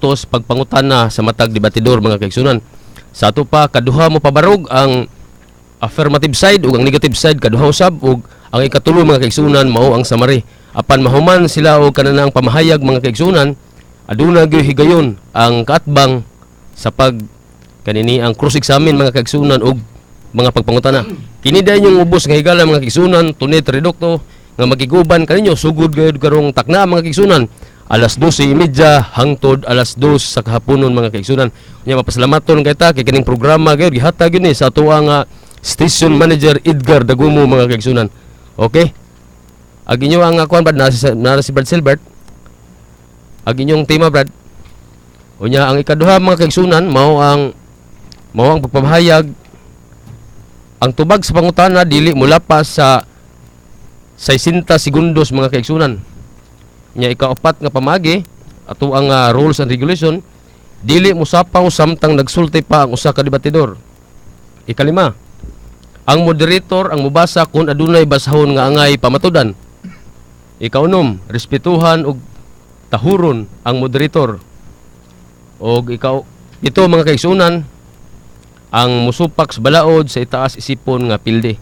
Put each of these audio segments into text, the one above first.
minutos pagpangutana sa matag debatidor, mga kaigsunan. Sa ato pa kaduha mo pabarog ang affirmative side ug ang negative side kaduha usab, ug ang ikatulo, mga kaigsunan, mao ang summary. Apan mahuman sila og kananang pamahayag, mga kaigsunan, aduna gyud higayon ang kaatbang sa pag kanini ang cross examine, mga kaigsunan, ug mga pagpangutana. Kini dayon yung ubos nga higala, mga kaigsunan, Tunit Redocto, nga magiguban kaninyo sugod gayud karong takna, mga kaigsunan, alas 12:30 hangtod alas 2 sa kahaponon, mga kaigsunan. Nya mapasalamaton kay ta kay kining programa gayud gihatag gyud ni sa atoang station manager Edgar Dagumo, mga kaigsunan. Okay? Ag inyo ang kuan, Brad, na si Brad Silbert. Ag inyong tema, Brad. Unya ang ikaduha, mga kaigsunan, mao ang pagpamahayag. Ang tubag sa pangutana dili mulapas sa 60 segundos, mga kaigsunan. Nya ikaapat nga pamagi ato ang rules and regulation, dili mosapaw samtang nagsulti pa ang usa ka debatidor. Ikalima, ang moderator ang mobasa kung adunay basahon nga angay pamatudan. Ikaunom, respetuhan ug tahuron ang moderator. Og ikaw ito, mga kaigsunan, ang musupak sa balaod sa itaas isipon nga pilde.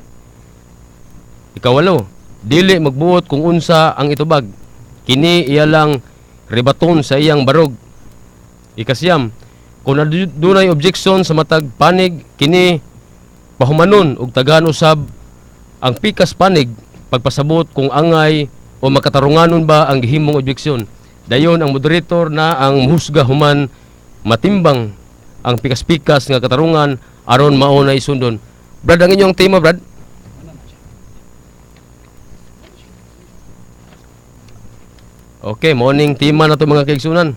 Ikawalo, dili magbuot kung unsa ang itubag. Kini iya lang rebaton sa iyang barog. Ikasiyam, kung adunay objection sa matag panig, kini pahumanon ug tagaan usab ang pikas panig pagpasabot kung angay o makatarunganon ba ang gihimong objeksyon. Dayon ang moderator na ang muhusga human matimbang ang pikas-pikas nga katarungan aron mao na isundon. Brad, ang inyong tema, Brad? Okay, morning tema na to, mga kaigsunan.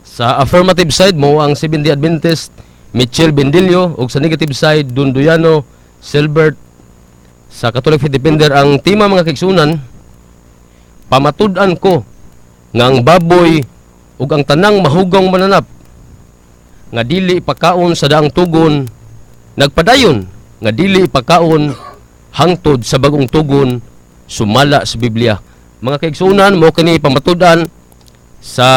Sa affirmative side mo ang Seventh-day Adventist Michel Bendillo ug sa negative side Dunduyano Silbert sa Catholic Faith Defender. Ang tema, mga kaigsunan, pamatud-an ko nga ang baboy ug ang tanang mahugaw mananap nga dili ipakaon sa daang tugon nagpadayon nga dili ipakaon hangtod sa bagong tugon sumala sa Biblia. Mga kaigsunan, mo kini pamatud-an sa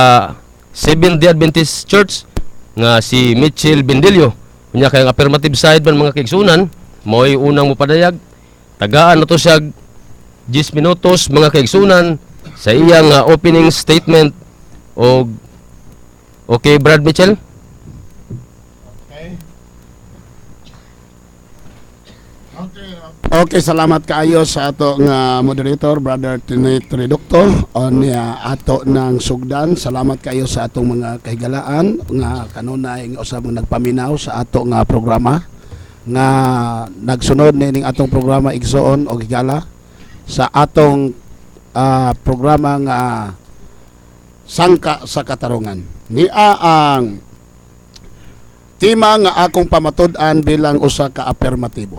Seventh-day Adventist Church nga si Mitchell Bendillo. Unya kay ang affirmative side man, mga kaigsunan, mao'y unang mopadayag. Tagaan na to siya 10 minutos, mga kaigsunan, sa iyang opening statement og okay, Brad Mitchell. Okay. Okay, salamat kaayo sa ato nga moderator, Brother Tinit Reducto, on ato ng sugdan. Salamat kaayo sa atong mga kahigalaan nga kanunay nga usab nga nagpaminaw sa ato nga programa nga nagsunod nining atong programa, igsoon og higala, sa atong programa nga Sangka sa Katarungan. Nia ang tema nga akong pamatud-an bilang usa ka apermatibo.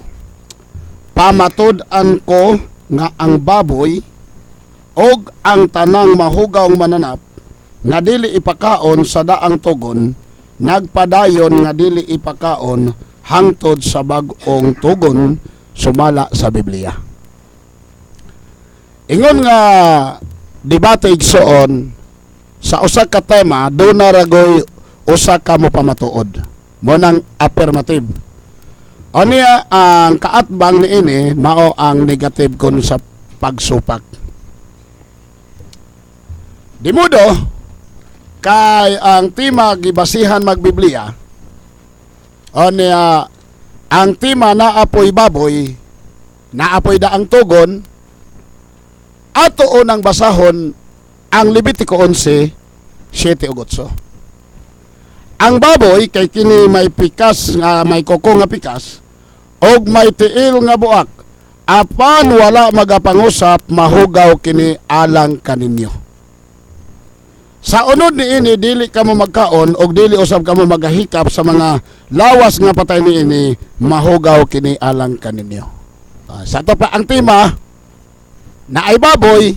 Pamatud-an ko nga ang baboy og ang tanang mahugaw mananap nga dili ipakaon sa daang tugon nagpadayon nga dili ipakaon hangtod sa bag-ong tugon sumala sa Biblia. Ingon nga debate, igsoon, sa usa ka tema duna ragoy usa ka mopamatuod, mo nang affirmative. Unya ang kaatbang niini mao ang negative kun sa pagsupak. Di modo kay ang tema gibasihan magbiblia. Unya ang tema naapoy baboy, naapoy daang tugon. Ato unang basahon ang Levitico 11:7 ug 8. Ang baboy kay kini may pikas nga may kuko nga pikas og may tiil nga buak, apan wala magapangusap, mahugaw kini alang kaninyo. Sa unod niini dili kamo magkaon og dili usab kamo magahikap sa mga lawas nga patay niini, mahugaw kini alang kaninyo. Sa ato pa ang tema na ay baboy,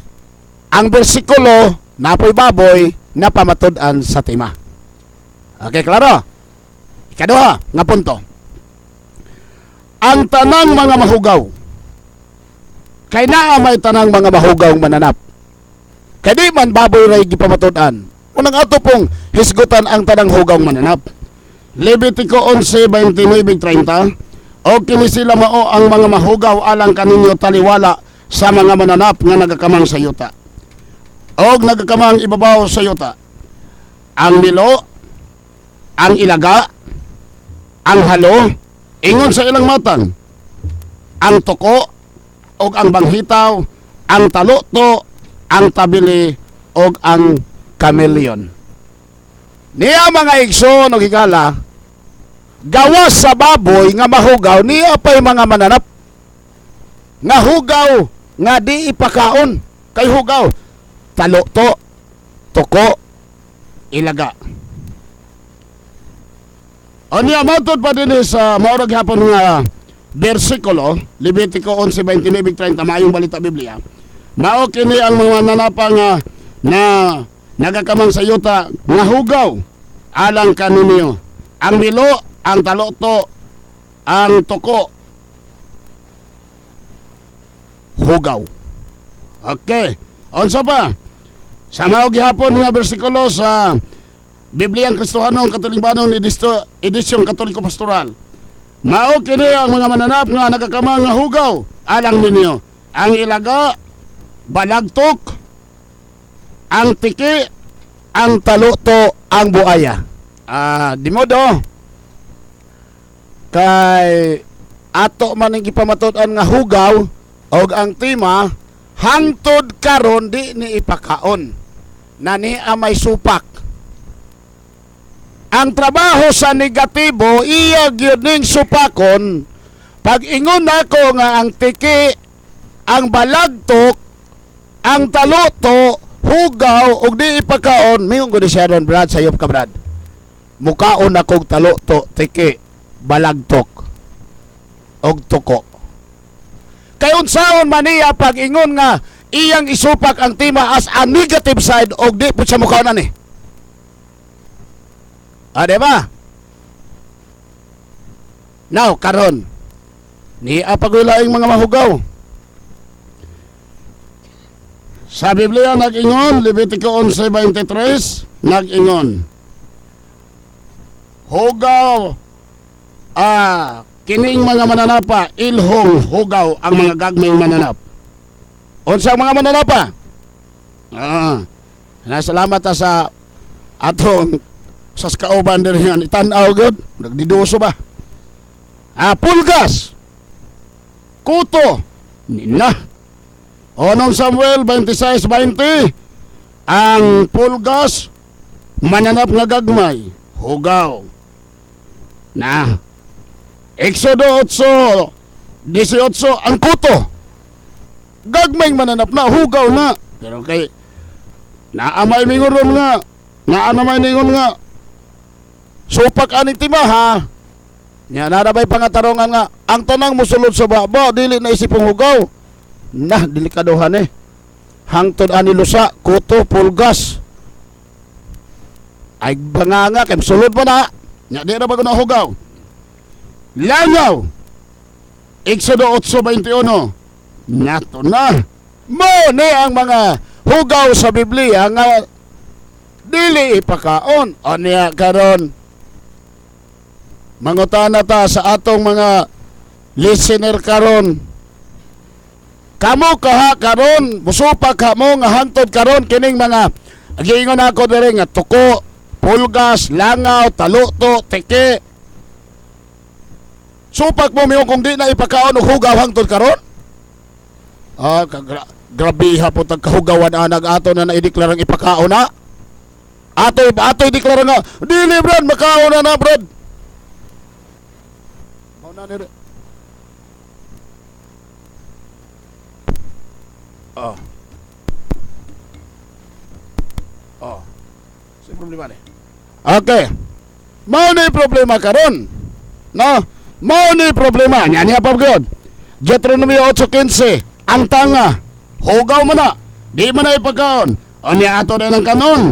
ang bersikulo napoy baboy na pamatud-an sa tema. Okay, klaro? Ikaduha nga punto. Ang tanang mga mahugaw. Kay naa may tanang mga mahugaw mananap. Kay di man baboy ray gipamatud-an. Unang ato pong hisgutan ang tanang hugaw mananap. Levitico 11:29-30. O kini sila mao ang mga mahugaw alang kaninyo taliwala sa mga mananap nga nagakamang sa yuta og nagakamang ibabaw sa yuta. Ang milo, ang ilaga, ang halo, ingon sa ilang matang, ang tuko, og ang banghitaw, ang taluto, ang tabili, og ang chameleon. Niya, mga igsoon og higala, gawas sa baboy nga mahugaw, niya pa'y mga mananap nga hugaw nga di ipakaon kay hugaw: taluto, tuko, ilaga. O niya, matod pa din sa maurag hapon nga bersikulo, Levitico 11:29-30, Maayong Balita Biblia. Mao kini ang mga mananapa nga na nagakamang sa yuta nga hugaw alang kaninyo. Ang milo, ang taluto, ang tuko, hugaw. Okay. Unsa pa? Sa mao gihapon nga bersikulo sa Bibliang Kristohanong Katolikbanong Edisyong Katoliko Pastoral. Mao kini ang mga mananap nga nagakamang nga hugaw alang ninyo. Ang ilaga, balagtok, ang tiki, ang taluto, ang buaya. Ah, di modo. Kay ato man ang gipamatud-an nga hugaw og ang tema hangtod karon di ni ipakaon na ni may supak. Ang trabaho sa negatibo, iya gyud ning supakon. Pag ingon nako nga ang tiki, ang balagtok, ang taluto hugaw og di ipakaon, mingon ko ni siya ron, "Brad, sayop ka, Brad. Mukaon akong taluto, tiki, balagtok og tuko." Kay unsaon man niya pag ingon nga iyang isupak ang tema as a negative side og di po siya mukaon ani? Ah, di ba? Now, karon ni apagulaing mga mahugaw. Sa Biblia nag-ingon, Levitico 11:23, nag-ingon. Hugaw, kining mga mananapa, ilhong hugaw ang mga gagmayng mananap. Unsa ang mga mananapa? Ah, nasalamat ta sa atong sa kauban din yan. Itan-aw gud, nagdiduso ba? Ah, pulgas. Kuto. Nina. Unong Samuel 26:20, ang pulgas, mananap nga gagmay, hugaw. Na. Exodo 8:18, ang kuto. Gagmay mananap na, hugaw na. Pero kay naamay mingon ron nga, naanamay ningon nga, supak aning tima ha. Nya narabay pangatarongan nga ang tanang musulod sa baba dili na isipong hugaw. Na delikadohan eh. Hangtod ani lusa, kuto, pulgas. Ay banganga kay sulod pa na. Nya di ra ba na hugaw? Langaw. Exodo 8:21. Nato na. Mo ni ang mga hugaw sa Biblia nga dili ipakaon. O niya karon, mangutana ta sa atong mga listener karon. Kamo kaha karon, musupak ka mo nga hangtod karon kining mga giingon ako diri nga tuko, pulgas, langaw, taluto, tiki. Supak mo miyo kung di na ipakaon og hugaw hangtod karon? Ah, grabe ha po tag kahugawan anag ato na naideklarang ipakaon na. Ato ato ideklara nga dili, Brad, makaon na na, Brad. Mao na ni. Oh. Oh. Sa problema ni. Okay. Mao ni problema karon. No? Mao ni problema. Nya niya pa gyud. Deuteronomy 8:15, ang tanga hugaw man na, di man na ipagkaon. O niya ato na ng kanon.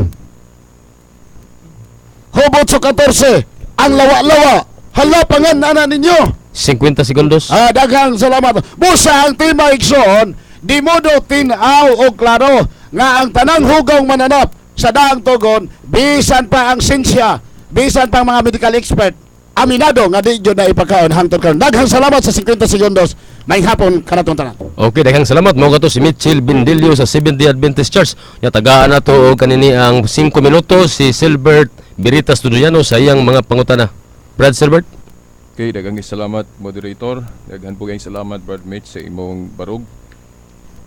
Job 8:14, ang lawa-lawa. Hala pangan na ninyo. 50 segundos. Ah, daghang salamat. Busa ang tema, igsoon, di mo do tin-aw o klaro nga ang tanang hugaw mananap Sa daang tugon, bisan pa ang siyensya, bisan pa ang mga medical expert, aminado nga di jud na ipakaon hangtod karon. Daghang salamat sa 50 segundos. Maayong hapon kanatong tanan. Okay, daghang salamat mo kato si Mitchell Bindilio sa Seventh-day Adventist Church. Nya tagaan nato og kanini ang 5 minutos si Silbert Biritas Tuduyano sa iyang mga pangutana. Brad Silbert. Okay, daghang salamat, moderator. Daghan po kayong salamat, Brad Mitch, sa imong barog.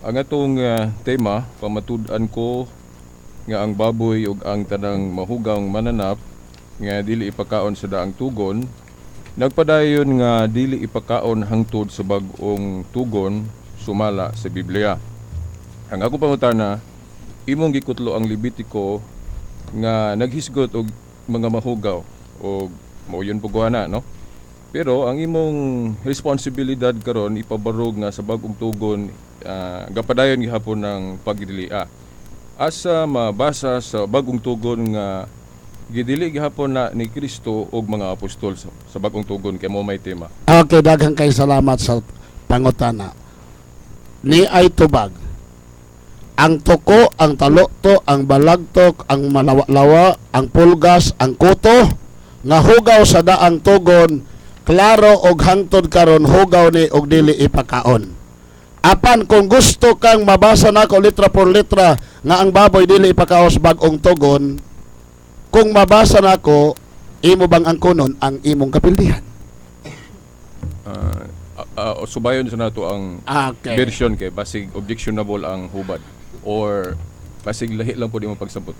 Ang atong tema, pamatud-an ko nga ang baboy ug ang tanang mahugang mananap nga dili ipakaon sa daang tugon, nagpadayon nga dili ipakaon hangtod sa bag-ong tugon sumala sa Biblia. Ang ako pangutana, imong gikutlo ang Levitico nga naghisgot og mga mahugaw og mauyon po na, no? Pero ang imong responsibilidad karon ipabarog nga sa bag-ong tugon gapadayon gihapon ng pagdilia. Asa mabasa sa bagong tugon nga gidili gihapon na ni Kristo og mga apostol sa bagong tugon kay mo may tema? Okay, daghang kay salamat sa pangutana. Ni ay tubag. Ang tuko, ang taluktok, ang balagtok, ang malawa-lawa, ang pulgas, ang kuto, nga hugaw sa daang tugon, klaro og hangtod karon hugaw ni og dili ipakaon. Apan kung gusto kang mabasa nako litra por litra nga ang baboy dili ipakaon sa bag-ong tugon, kung mabasa nako, imo bang angkonon ang imong kapildihan? Subayon sa nato ang version kay basig objectionable ang hubad or basig lahi lang po di mo pagsabot.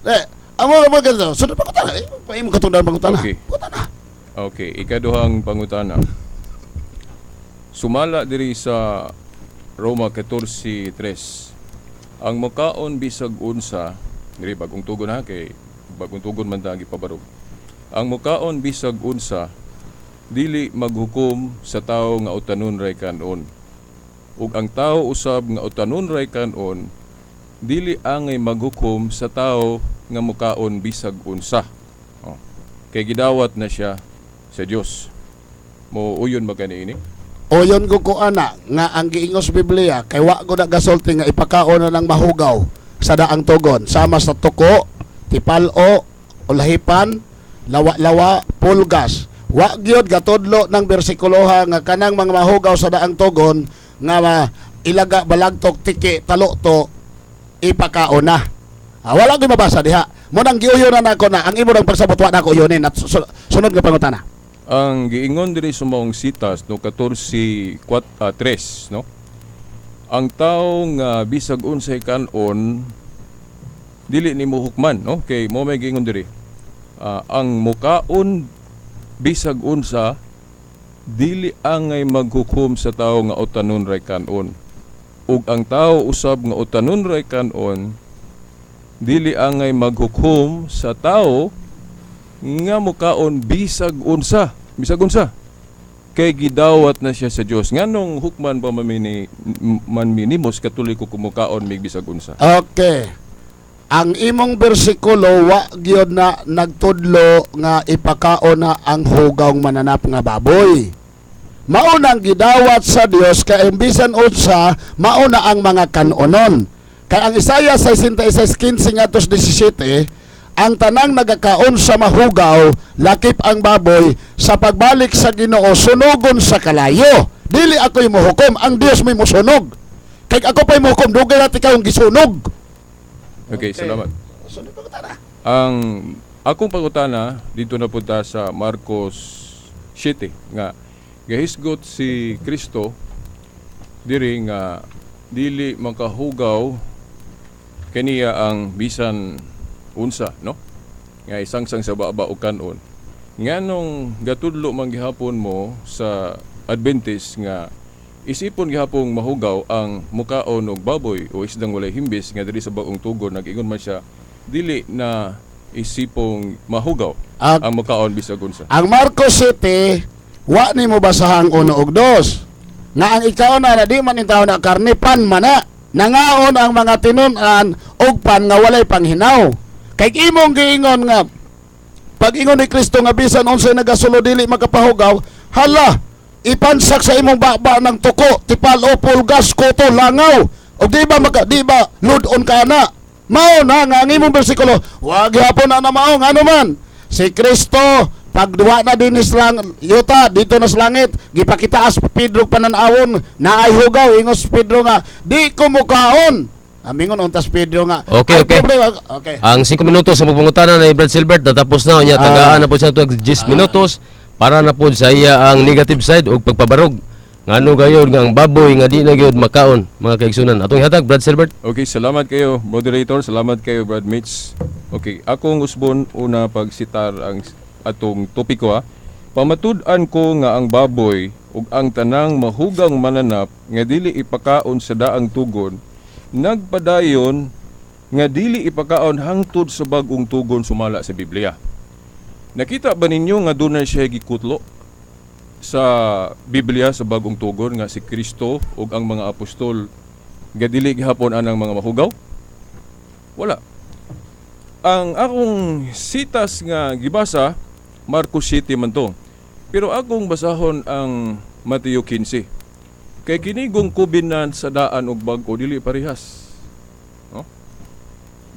Eh, amo mo ganito. Sunod pangutana. Eh, imong katungdanan pangutana. Okay. Pangutana. Okay, ikaduhang pangutana. Sumala diri sa Roma 14:3. Ang mukaon bisag unsa, diri bagong tugon ha, kay bagong tugon man ta ang gipabarog. Ang mukaon bisag unsa dili maghukom sa tawo nga utanon ray kanon. Ug ang tawo usab nga utanon ray kanon dili angay maghukom sa tawo nga mukaon bisag unsa. Oh. Kay gidawat na siya sa Dios. Mo uyon magkaniini? Uyon ko ana nga ang giingos Biblia kay wa ko na gasulti nga ipakaon na ng mahugaw sa daang tugon sama sa tuko, tipalo, ulahipan, lawa-lawa, pulgas. Wa gyud gatudlo ng bersikuloha nga kanang mga mahugaw sa daang tugon nga ilaga, balagtok, tiki, taluktok ipakaon na. Ah, wala gyud mabasa diha. Mo nang giuyon na nako na ang imo nang pagsabot wa nako uyonin at sunod nga pangutana. Ang giingon diri sa maong sitas, no, 14:3, no. Ang tawo nga bisag unsay kan-on dili nimo hukman, no, kay mo may giingon diri. Ang mukaon bisag unsa dili angay maghukom sa tawo nga utanon ray kanon. Ug ang tawo usab nga utanon ray kanon dili angay maghukom sa tawo nga mukaon bisag unsa, bisag unsa kay gidawat na siya sa Dios. Nganong hukman pa mamini man minimos Katoliko kumukaon mig bisag unsa? Okay. Ang imong bersikulo wa gyud na nagtudlo nga ipakaon na ang hugaw mananap nga baboy. Maunang gidawat sa Dios kay bisan unsa mauna ang mga kanonon. Kay ang Isaiah 66:15 ngadto 17, ang tanang nagakaon sa mahugaw, lakip ang baboy, sa pagbalik sa Ginoo sunugon sa kalayo. Dili ako'y mohukom, ang Dios may mosunog. Kay ako pa'y mohukom, dugay na ikaw ang gisunog. Okay, salamat. Sunod pangutana. Ang akong pangutana dito na punta sa Marcos 7 nga gahisgot si Kristo diri nga dili makahugaw kaniya ang bisan unsa, no, nga isangsang sa baba o kanon. Nganong gatudlo man gihapon mo sa Adventist nga isipon gihapong mahugaw ang mukaon og baboy o isdang walay himbis nga diri sa bagong tugon nag-ingon man siya dili na isipong mahugaw ang mukaon bisag unsa? Ang Marcos 7, wa ni mo basahang uno og dos. Nga ang ikaw na na di man intaw na karne, pan mana. Nangaon ang mga tinun-an og pan nga walay panghinaw. Kay imong giingon nga pag ingon ni Kristo nga bisan unsay nagasulo dili makapahugaw, hala, ipansak sa imong baba ng tuko, tipal o pulgas, kuto, langaw. O di ba maka, di ba lud-on ka na? Mao na nga ang imong bersikulo, wa gihapon na na mao. Ngano man si Kristo pagduwa na din lang yuta dito na sa langit, gipakitaas Pedro pananawon naay hugaw. Ingos Pedro nga di ko mukaon. Amingon untas Pedro nga Okay, ay, okay. problema. Okay. Ang 5 minutos sa pagpangutana ni Brad Silbert natapos na niya. Tagaan na po siya tuag 10 minutos para na po sa iya ang negative side og pagpabarog. Ngano gayud nga ang baboy nga di na gyud makaon, mga kaigsunan. Atong ihatag, Brad Silbert. Okay, salamat kayo, moderator, salamat kayo, Brad Mitch. Okay, akong usbon una pagsitar ang atong topiko ha. Pamatud-an ko nga ang baboy ug ang tanang mahugang mananap nga dili ipakaon sa daang tugon nagpadayon nga dili ipakaon hangtod sa bag-ong tugon sumala sa Biblia. Nakita ba ninyo nga dunay siya gikutlo sa Biblia sa bagong tugon nga si Kristo ug ang mga apostol nga dili gihapon anang mga mahugaw? Wala. Ang akong sitas nga gibasa, Marcos 7 man to. Pero akong basahon ang Mateo 15. Kay kinigong covenant sa daan ug bag-o dili parehas. No?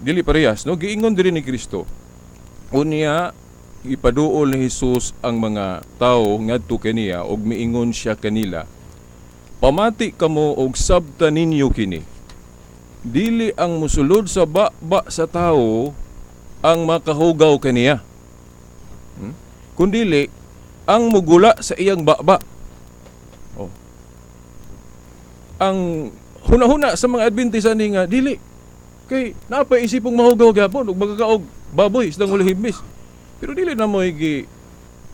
Dili parehas, no? Giingon diri ni Kristo. Unya ipaduol ni Jesus ang mga tao ngadto kaniya ug miingon siya kanila. "Pamati kamo og sabta ninyo kini. Dili ang musulod sa ba sa tao ang makahugaw kaniya. Kundili ang mugula sa iyang baba." Oh. Ang hunahuna sa mga Adventist ani nga dili kay napaisipong mahugaw gyapon ug magkakaog baboy, isdang walay himbis. Pero dili na mo gi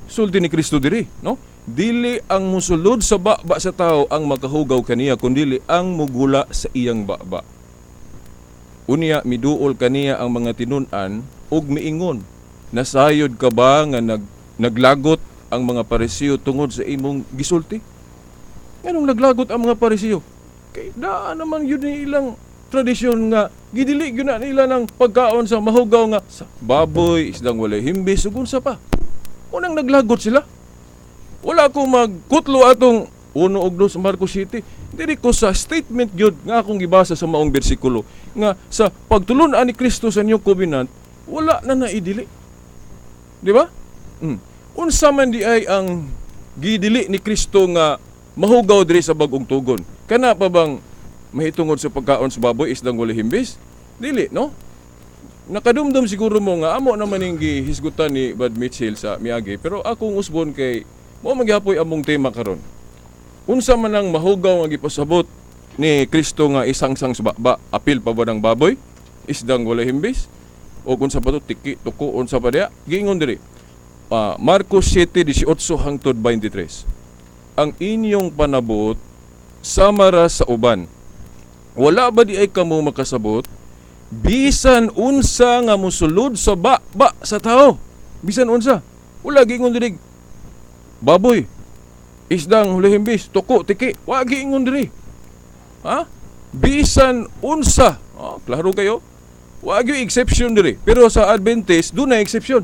sulti ni Kristo diri, no? Dili ang musulod sa baba sa tao ang makahugaw kaniya, kundili ang mugula sa iyang baba. Unya miduol kaniya ang mga tinun-an ug miingon, "Nasayod ka ba nga naglagot ang mga Pariseo tungod sa imong gisulti?" Nganong naglagot ang mga Pariseo? Kay daa naman yun ni ilang tradisyon nga gidili gyud na nila ng pagkaon sa mahugaw nga sa baboy, isdang walay himbis ug unsa pa. Unang naglagot sila. Wala ko magkutlo atong 1 ug 2 sa Marcos 7. Diri ko sa statement gyud nga akong gibasa sa maong bersikulo nga sa pagtulun-an ni Kristo sa New Covenant, wala na naidili. Di ba? Unsa man di ay ang gidili ni Kristo nga mahugaw diri sa bag-ong tugon? Kana pa bang mahitungod sa pagkaon sa baboy, isdang walay himbis? Dili, no? Nakadumdum siguro mo nga amo naman ning gihisgutan ni Brad Mitchell sa miagi, pero akong usbon kay mo magyapoy among tema karon. Unsa man ang mahugaw nga gipasabot ni Kristo nga isangsang sa baba? Apil pa ba ng baboy, isdang walay himbis, o kung sa pa to, tiki, tuko, unsa pa diya? Giingon diri. Marcos 7:18 hangtod 23. "Ang inyong panabot samara sa uban. Wala ba di ay kamo makasabot bisan unsa nga musulod sa ba sa tao?" Bisan unsa. Wala giingon diri baboy, isdang hulihimbis, tuko, tiki. Wa giingon diri. Ha? Bisan unsa. Oh, klaro kayo. Wa gyud exception diri. Pero sa Adventist dunay exception.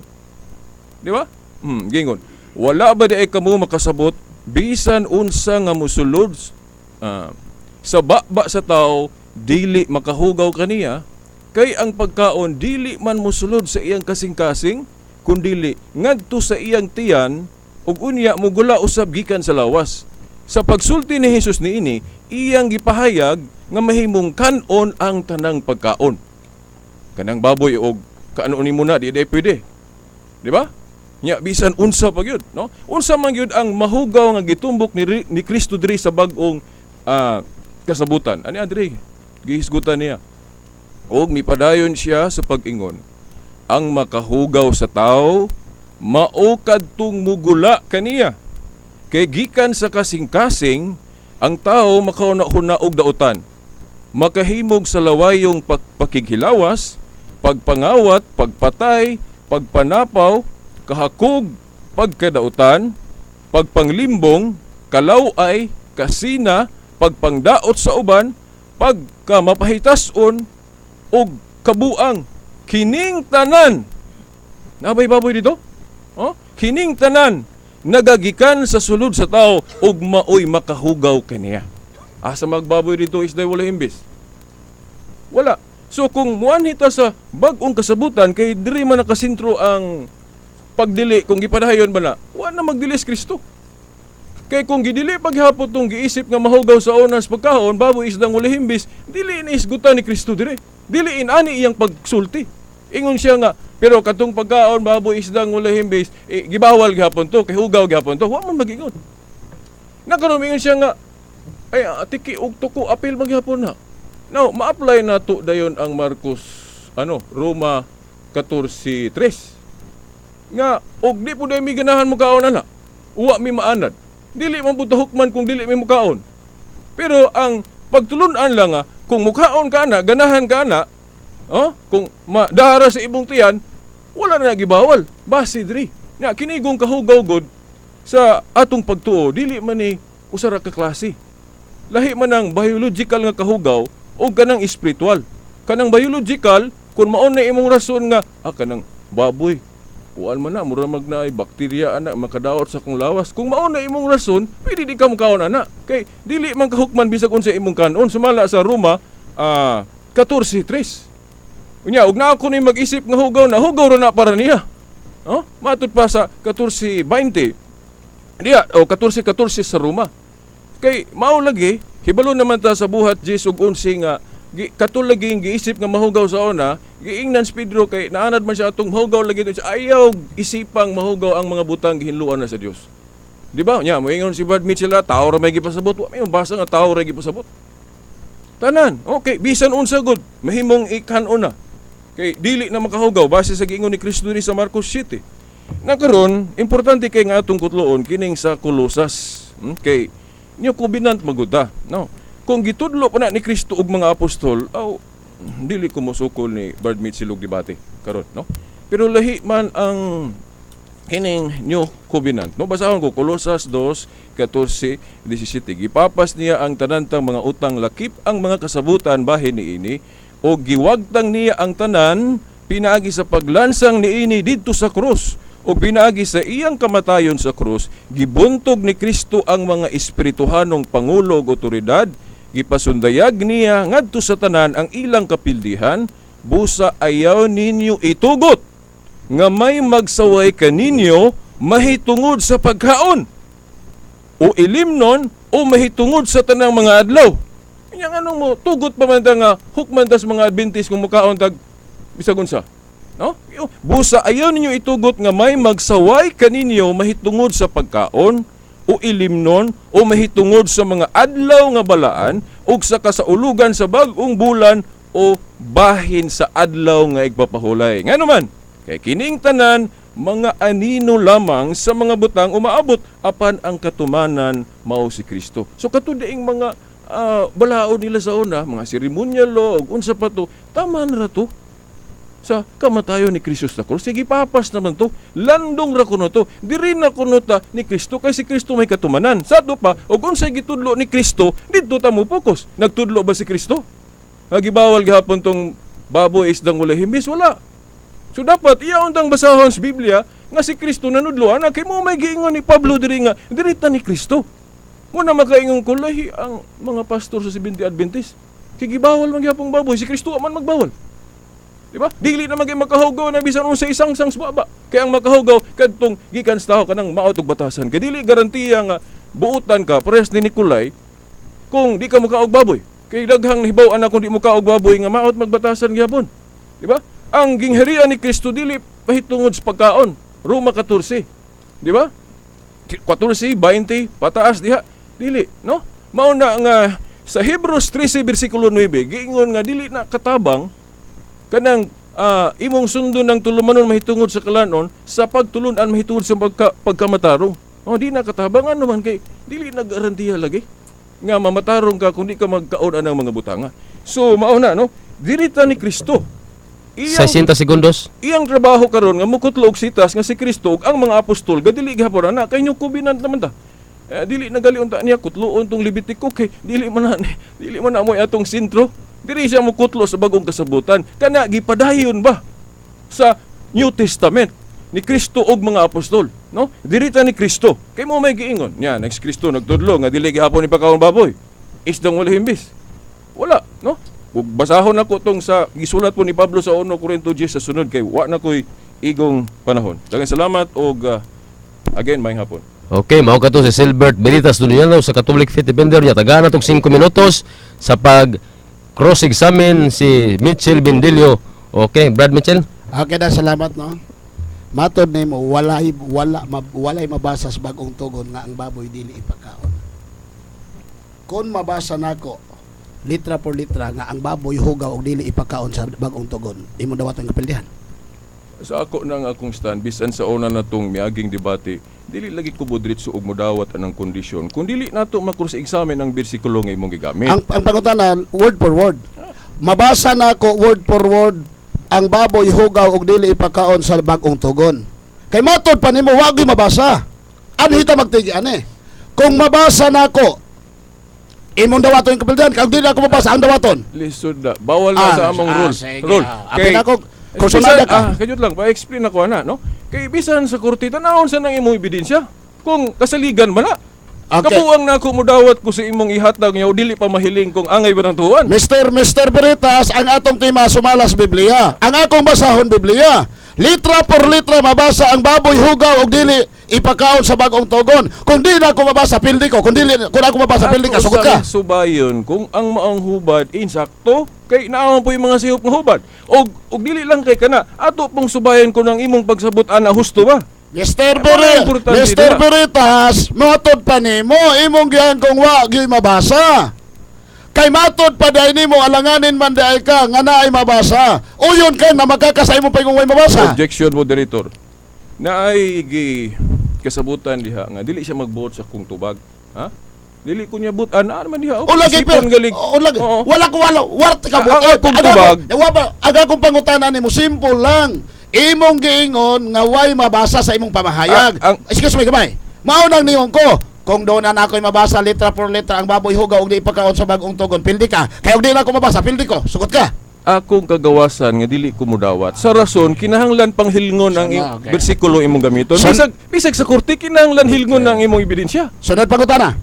Di ba? Gingon. "Wala ba di ay kamo makasabot bisan unsa nga musulod sa baba sa tao dili makahugaw kaniya? Kay ang pagkaon dili man musulod sa iyang kasing-kasing, kundili ngadto sa iyang tiyan ug unya mugula usab gikan sa lawas." Sa pagsulti ni Jesus niini, iyang gipahayag nga mahimong kanon ang tanang pagkaon. Kanang baboy og kaano nimo na di di pwede. Di ba? Nya bisan unsa pa gyud, no? Unsa man gyud ang mahugaw nga gitumbok ni Kristo diri sa bag-ong kasabutan? Ani adri gihisgutan niya. Og mipadayon siya sa pag-ingon, "Ang makahugaw sa tao mao kadtong mugula kaniya. Kay gikan sa kasing-kasing ang tao makauna-huna og dautan, makahimog sa lawayong pakighilawas, pagpangawat, pagpatay, pagpanapaw, kahakog, pagkadautan, pagpanglimbong, kalaway, kasina, pagpangdaot sa uban, pagkamapahitason ug kabuang. Kining tanan," nabay baboy dito? Oh? "Kining tanan nagagikan sa sulod sa tao ug maoy makahugaw kaniya." Asa magbaboy dito, isday wala imbis? Wala. So kung muanhi ta sa bag-ong kasabutan, kay diri man nakasentro ang pagdili, kung gipadayon ba na, wa na magdili si Kristo. Kay kung gidili paghapon tong giisip nga mahugaw sa onas pagkaon, baboy, isdang walay himbis, dili ni isgutan ni Kristo dire. Dili inani iyang pagsulti. Ingon siya nga, pero katong pagkaon, baboy, isdang walay himbis, eh, gibawal gihapon to, kay hugaw gihapon to, wa man mag-ingon. Nakaroon ingon siya nga, ay, tiki og tuko, apil maghapon na. Now, ma-apply na to dayon ang Marcos, ano, Roma 14:3. Nga, og di po day mi ganahan mo kaon ana. Uwa mi maanad. Dili man pud hukman kung dili mi mukaon. Pero ang pagtulunan lang nga, kung mukaon ka ana, ganahan ka ana, oh, kung madara sa imong tiyan, wala na gibawal. Base diri. Nya kinigong kahugaw god sa atong pagtuo, dili man ni usa ra ka klase. Lahi man ang biological nga kahugaw o kanang spiritual. Kanang biological, kung maon na imong rason nga kanang baboy, kuan man na, mura mag naay bakterya ana, makadaot sa akong lawas. Kung maon na imong rason, pwede di ka mukaon ana. Kay dili man kahukman bisag unsa imong kanon. Sumala sa Roma 14:3. Unya, ug naa ko ni mag-isip nga hugaw na, hugaw ra na para niya. Oh, matud pa sa 14:20. Diya, o 14:14 sa Roma. Kay mao lagi, hibalo naman ta sa Buhat 10 ug 11 nga katul lagi ang giisip nga mahugaw sa una, giingnan si Pedro kay naanad man siya atong mahugaw lagi to siya, ayaw isipang mahugaw ang mga butang gihinluan na sa Dios. Di ba? Nya, moingon si Brad Mitchell, tao ra may gipasabot. Wa may basa nga tao ra gipasabot. Tanan, okay, bisan unsa gud, mahimong ikan-on na. Kay dili na makahugaw base sa giingon ni Kristo diri sa Marcos 7. Na karon, importante kay nga atong kutloon kining sa Kolosas. Kay New Covenant maguda, no? Kung gitudlo pa na ni Kristo ug mga apostol, aw dili ko mosukol ni Brad Mitchell og debate karon, no? Pero lahi man ang kining New Covenant. No, basahon ko Kolosas 2:14, 17. Gipapas niya ang tanantang mga utang lakip ang mga kasabutan bahin niini o giwagtang niya ang tanan pinaagi sa paglansang niini didto sa krus, o pinaagi sa iyang kamatayon sa krus. Gibuntog ni Kristo ang mga espirituhanong pangulo ug otoridad, gipasundayag niya ngadto sa tanan ang ilang kapildihan. Busa ayaw ninyo itugot nga may magsaway kaninyo mahitungod sa pagkaon o ilimnon o mahitungod sa tanang mga adlaw. Inyang anong mo tugot pa man ta nga hukman tas mga Adventist kung mukaon tag bisag unsa. No? Busa ayaw ninyo itugot nga may magsaway kaninyo mahitungod sa pagkaon o ilimnon o mahitungod sa mga adlaw nga balaan ug sa kasaulugan sa bag-ong bulan o bahin sa adlaw nga igpapahulay. Ngano man? Kay kining tanan mga anino lamang sa mga butang umaabot, apan ang katumanan mao si Kristo. So kato diing mga balaod nila sa una, mga seremonyal ug unsa pa to, tama na ra to sa kamatayon ni Kristo sa krus. Sige, papas naman to. Landong ra kuno to. Diri na kuno ta ni Kristo kay si Kristo may katumanan. Sa ato pa, og unsay gitudlo ni Kristo, didto ta mo focus. Nagtudlo ba si Kristo nga gibawal gihapon tong baboy, isdang walay himbis? Wala. So dapat iya untang basahon sa Biblia nga si Kristo nanudlo ana, kay mo may giingon ni Pablo diri nga diri ta ni Kristo. Mo na makaingon ko, lahi ang mga pastor sa Seventh Adventist. Kay gibawal man gihapong baboy, si Kristo man magbawal. Di ba? Dili na magay makahugaw na bisan unsa isang sang baba. Kay ang makahugaw kadtong gikan sa tawo, kanang maot og batasan. Kay dili garantiya nga buutan ka parehas ni Nikolay kung di ka mukaog baboy. Kay daghang nahibaw-an na kung di mukaog baboy nga maot magbatasan gihapon. Di ba? Ang gingharian ni Kristo dili pahitungod sa pagkaon. Roma 14. Di ba? 14, 20, pataas diha. Dili, no? Mao na nga sa Hebrews 13 bersikulo 9, giingon nga dili na katabang kanang imong sundon ng tulumanon mahitungod sa kalanon sa pagtulunan mahitungod sa pagkamatarong. Oh, di na katabang, ano man, kay dili na garantiya lagi nga mamatarong ka kung di ka magkaon anang mga butanga. So mao na, no? Diri ta ni Kristo. Iyang 60 segundos. Iyang trabaho karon nga mukutlo og sitas nga si Kristo ug ang mga apostol gadili gihapon ana, kay New Covenant naman ta. Eh, dili na gali unta niya kutloon tong Levitico kay dili man na mo'y atong sentro. Diri siya mukutlo sa bagong kasabutan. Kana gipadayon ba sa New Testament ni Kristo ug mga apostol, no? Diri ta ni Kristo. Kay mo may giingon nya next Kristo nagtudlo nga dili gihapon ni pagkaon baboy, isdang wala himbis. Wala, no? Ug basahon nako tong sa gisulat po ni Pablo sa 1 Corinto 10 sa sunod kay wa na ko'y igong panahon. Daghang salamat og again, maayong hapon. Okay, mao kato si Silbert Benitez Duniano sa Catholic Faith Defender niya. Tagaan natong 5 minutos sa pag cross-examine si Mitchell Bendilio. Okay, Brad Mitchell. Okay na, salamat, no. Matod nimo walay wala walay mabasa sa Bagong Tugon nga ang baboy dili ipakaon. Kung mabasa nako litra por litra nga ang baboy hugaw og dili ipakaon sa Bagong Tugon, imo dawaton kapildihan? Sa ako nang akong stand, bisan sa una na tong miaging debate, dili lagi ko bodritso og modawat anang kondisyon. Kung dili nato ma-cross examine ang bersikulo nga imong gigamit. Ang pangutana, word for word. Mabasa nako word for word ang baboy hugaw og dili ipakaon sa Bagong Tugon. Kay matod pa nimo wa gyud mabasa. Anhi ta magtigi ani? Kung mabasa nako, imong dawaton yung kapildihan. Kung dili ako mabasa ang dawaton. Lisod na. Bawal na Ah, sa among ah, rule. sige, Rule. ah. Apil ako, kursunada ka. Ah, kajut lang, pa-explain ako ana, no? Kay bisan sa korte, tanawon sa nang imong ebidensya. Kung kasaligan man na. Okay. Kabuang na ako modawat ko sa imong ihatag nga dili pa mahiling kung angay ba ng tuwan. Mr. Veritas, ang atong tema sumalas Biblia. Ang akong basahon, Biblia. Litra por litra mabasa ang baboy hugaw og dili ipakaon sa Bagong Tugon. Kung di na ako mabasa, pildi ko. Kung dili kung ako mabasa, pildi ka, Ato sugot ka. sa subayon kung ang maong hubad insakto kay naa po yung mga sihop nga hubad. Og dili lang kay kana, ato pong subayon kung ang imong pagsabot ana husto ba. Mr. Eh, wala importante Mr. diha. Veritas, matod pa nimo imong giyan kung wa gyud mabasa. Kay matod pa diay nimo, alanganin man diay ka nga naay mabasa. Uyon ka na magkaka sa imong paingong way mabasa. Objection, moderator. Na ay gi kasabutan diha nga dili siya magbuot sa kung tubag. Ha? Dili ko niya butan na man diha. O lagi Isipon galing. O lagi. Oo. Wala ko wala wala ka Ang akong tubag. Ang akong pangutana nimo simple lang. Imong giingon nga way mabasa sa imong pamahayag. Excuse me gamay. Mao nang niyon ko. Kung doon na ako'y mabasa litra por litra ang baboy hugaw og di ipakaon sa Bagong Tugon, pildi ka. Kaya og di na ako mabasa, pildi ko. Sugot ka. Akong kagawasan nga dili ko modawat. Sa rason kinahanglan panghilngon ang bersikulo imong gamiton. Bisag sa korte kinahanglan hilngon ang imong ebidensya. Sunod pangutana.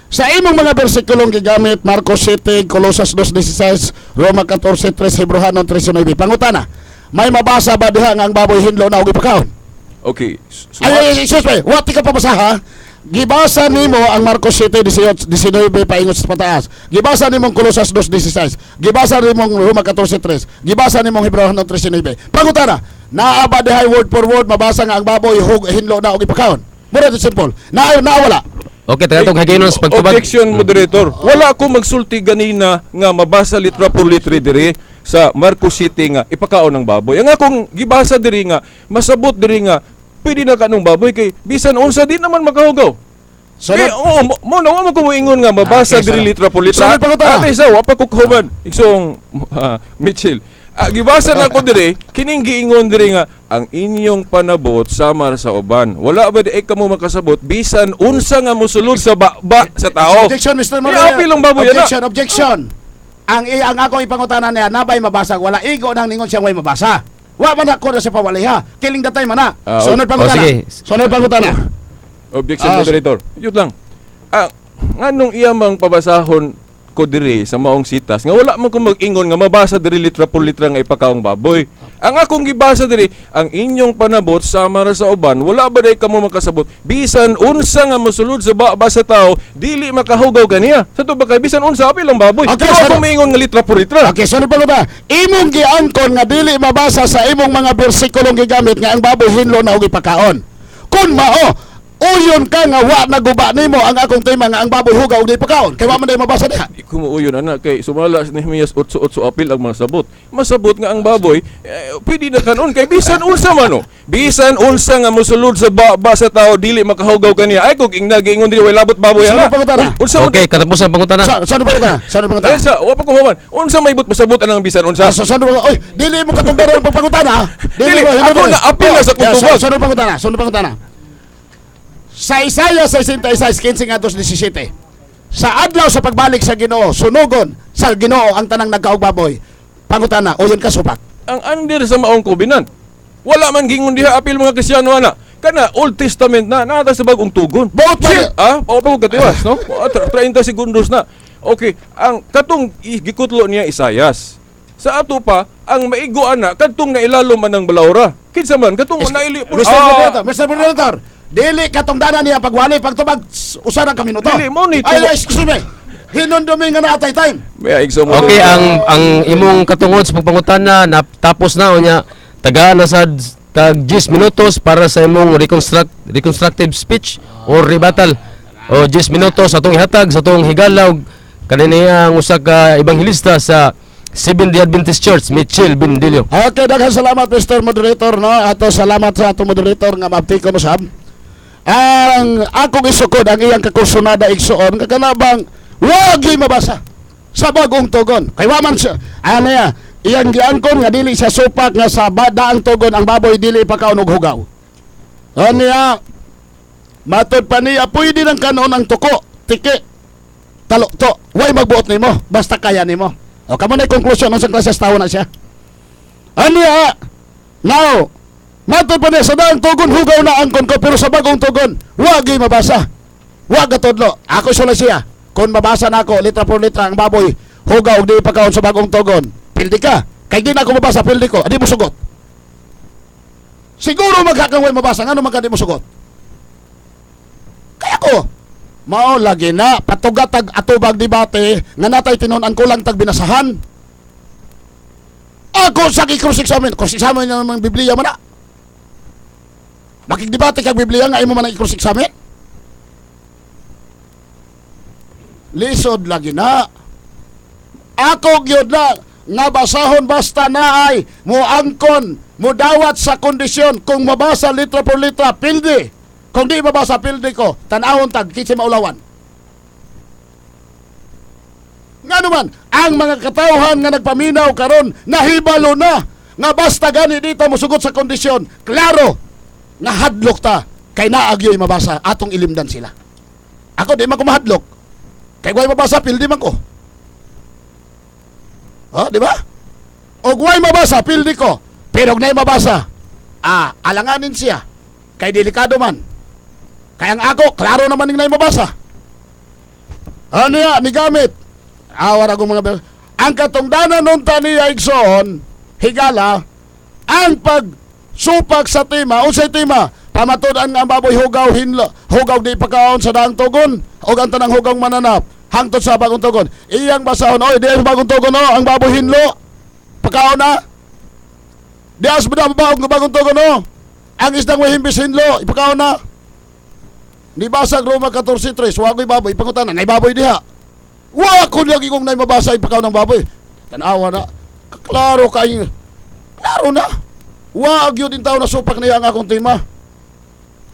Sa imong mga bersikulong gigamit, Marcos 7, Colosas 2:16, Roma 14:3, Hebreohanon 3:9. Pangutana, may mabasa ba diha nga ang baboy hinlo na og ipakaon? Okay. Ay, ay, ay, excuse me, what ka pabasa ha? Gibasa nimo ang Marcos 7, 18, 19 paingot sa pataas. Gibasa nimong Colosas 2:16. Gibasa nimong Roma 14:3. Gibasa nimong Hebreohanon 3:9. Pangutana, naa ba dihay word for word mabasa nga ang baboy hinlo na og ipakaon? Mura to simple. Naa naa wala? Okay, taga tong haginon sa pagtubag. Objection, moderator. Wala ko magsulti ganina nga mabasa litra por litra diri sa Marcos City nga ipakaon ng baboy. Ang akong gibasa diri nga masabot diri nga pwede na kanong baboy kay bisan unsa di naman makahugaw. Sunod. Kay, oo, mo na wa mo kumuingon nga mabasa Ah, okay, diri sunod. litra por litra. Sunod pangutana. Ate isa wa pa ko kahuman. Igsong Mitchell. Ah, gibasa na ko diri kining giingon diri nga ang inyong panabot samar sa uban. Wala ba di ay kamo makasabot bisan unsa nga mosulod sa baba sa tao. Objection, Mr. Eh, Moreno. apil ang baboy ana. Objection, objection. Ang ako ipangutana niya, nabay mabasa, wala igo nang ningon siyang way mabasa. Wa man ako na sa pawaliha. Killing the time ana. Ah, Sunod pangutana. Oh, sige. Sunod pangutana. Objection, Ah, moderator. Yun lang. Ah, nganong iya mang pabasahon ko diri sa maong sitas nga wala man ko mag-ingon nga mabasa diri litra por litra nga ipakaong baboy. Ang akong gibasa diri, ang inyong panabot sama ra sa uban, wala ba day kamo makasabot bisan unsa nga mosulod sa baba sa tao, dili makahugaw kaniya. Sa to ba kay bisan unsa apil ang baboy. Okay, Pero sir. ako moingon nga litra por litra. Okay, sunod pangutana. Imong giangkon nga dili mabasa sa imong mga bersikulong gigamit nga ang baboy hinlo na og ipakaon. Kung mao, uyon ka nga wa naguba nimo ang akong tema nga ang baboy hugaw og di ipakaon. Kay wa man day mabasa diha. Di ko muuyon ana kay sumala sa Nehemias 8:8 apil ang mga sabot. Masabot nga ang baboy eh, pwede na kanon kay bisan unsa man oh. Bisan unsa nga mosulod sa baba sa tao dili makahugaw kaniya. Ay kog ingna giingon dili way labot baboy Sunod ana. pangutana. Unsa Okay, katapusan pangutana. Sunod pangutana. Sunod pangutana. Ay, sa wa pa ko human. Unsa may but masabot anang bisan unsa? Ah, so, oy, dili mo katungdaron ang pagpangutana. Dili, ako na apil na sa Yeah, kutubag. Sunod pangutana, sunod pangutana. Sa Isaiah 66, 15 ngadto 17. Sa adlaw sa pagbalik sa Ginoo, sunugon sa Ginoo ang tanang nagkaog baboy. Pangutana, uyon ka supak? Ang under sa maong covenant. Wala man gingon diha apil mga Kristiyano ana. Kana Old Testament na naa ta sa Bagong Tugon. Buot pa Shit, ah, pa ko katiwas, no? 30 segundos na. Okay, ang katong gikutlo niya Isayas. Sa ato pa, ang maigo ana kadtong nailalom man ang balawra. Kinsa man katong naili Mr. Moderator, Mr. Moderator, dili katong dana niya pagwali pagtubag usa na ka minuto. Dili, mo ni Ay, ay, excuse me. Hinumdumi nga naa tay time. May igso mo. Okay, ang imong katungod sa pagpangutana natapos na, unya tagaan na sad tag 10 minutos para sa imong reconstructive speech or rebuttal. O 10 minutos atong ihatag sa atong higala og kaniniya ang usa ka ebanghelista sa Seventh Day Adventist Church, Mitchell Bendilio. Okay, daghang salamat, Mr. Moderator, no. Ato salamat sa atong moderator nga maabti ko mo sab. Ang akong isukod ang iyang kakursunada, igsuon, kakanabang wagi mabasa sa Bagong Tugon. Kay wa man siya ano ya, iyang giangkon nga dili siya supak nga sa daang tugon ang baboy dili pakaon og hugaw. Ano ya, matod pa niya pwede nang kanon ang tuko, tiki, talo to, way magbuot nimo basta kaya nimo. O kamo na konklusyon unsang klase sa tawo na siya. Ano ya? Now, matod pa niya sa daang tugon hugaw na angkon ko, pero sa Bagong Tugon wagi mabasa. Wag katudlo. Ako sula siya. Kung mabasa na ako litra por litra ang baboy hugaw og di pakaon sa Bagong Tugon, pildi ka. Kay di na ako mabasa, pildi ko. Adi mo sugot. Siguro magkakaway mabasa ngano man ka di mo sugot. Kaya ko mao lagi na patugat tag atubag debate nga natay tinon-an kulang tag binasahan. Ako sa i-cross-examine, cross-examine nga ng Biblia man na. Makigdebate kag Biblia nga imo man ang i-cross-examine. Lisod lagi na. Ako gyud na nga basahon basta naay moangkon, modawat sa kondisyon kung mabasa litra por litra, pildi. Kung di mabasa, pildi ko. Tan-awon tag kinsa maulawan. Nga naman, ang mga katawhan nga nagpaminaw karon nahibalo na nga basta gani dito mosugot sa kondisyon, klaro nga hadlok ta kay naagyoy mabasa, atong ilimdan sila. Ako di man ko mahadlok. Kay way mabasa, pildi man ko. Oh, di ba? Og way mabasa, pildi ko. Pero og nay mabasa, alanganin siya. Kay delikado man. Kaya ang ako, klaro naman ning nay mabasa. Ano ya, ni gamit. Awar ako mga ang katungdanan nun ta niya, igsoon, higala, ang pagsupak sa tema, unsay tema? Pamatud-an nga ang baboy hugaw hinlo, hugaw di pakaon sa daang tugon, og ang tanang hugaw mananap, hangtod sa Bagong Tugon. Iyang basahon, oy, di sa Bagong Tugon, oh, ang baboy hinlo, pakaon na. Di as ba Bagong Tugon, oh, ang isdang way himbis hinlo, ipakaon na. Nibasag Roma 14.3, wagoy baboy, ipangutana, nay baboy diha. Wa ko lagi kung nay mabasa ipakaon ng baboy. Tanawa na. Klaro kay klaro na. Wa gyud in tao na supak niya ang akong tema.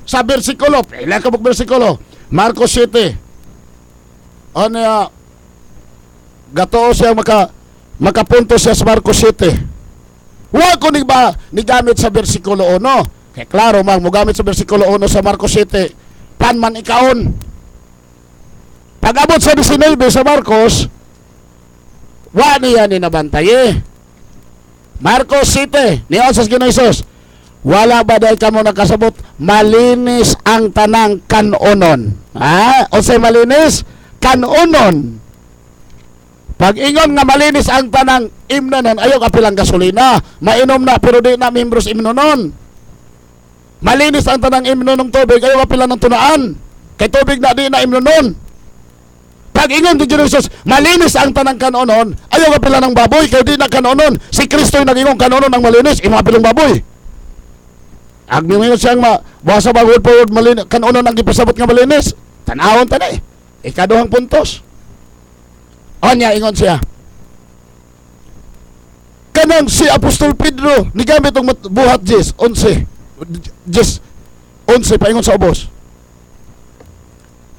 Sa bersikulo, pila ka buk bersikulo? Marcos 7. Ano ya? Gatoo siya makapunto siya sa Marcos 7. Wa ko ni ba ni gamit sa bersikulo 1. Kay klaro man mo gamit sa bersikulo 1 sa Marcos 7. Pan man ikaon. Pag-abot sa 19 sa Marcos, wa niya ni nabantaye. Marcos 7, ni sa Ginoo Hesus. Wala ba dahil kamo nakasabot? Malinis ang tanang kanonon. Ha? Unsay malinis? Kanonon. Pag ingon nga malinis ang tanang imnanon, ayaw kapilang gasolina. Mainom na pero di na membros imnonon. Malinis ang tanang imnon ng tubig, ayaw kapilang ng tunaan. Kay tubig na di na imnonon. Pag ingon di Jesus, malinis ang tanang kanonon, ayaw kapila ng baboy, kay di na kanonon. Si Kristo yung nag-ingon kanonon ang malinis, imo kapilang baboy. Agni ngayon siyang ma, buwasa ba word for word malinis, kanonon ang gipasabot nga malinis. Tanawon tanay. Ikaduhang puntos. Onya ingon siya. Kanang si Apostol Pedro nigamit og buhat Jis 11. Jis 11 paingon sa ubos.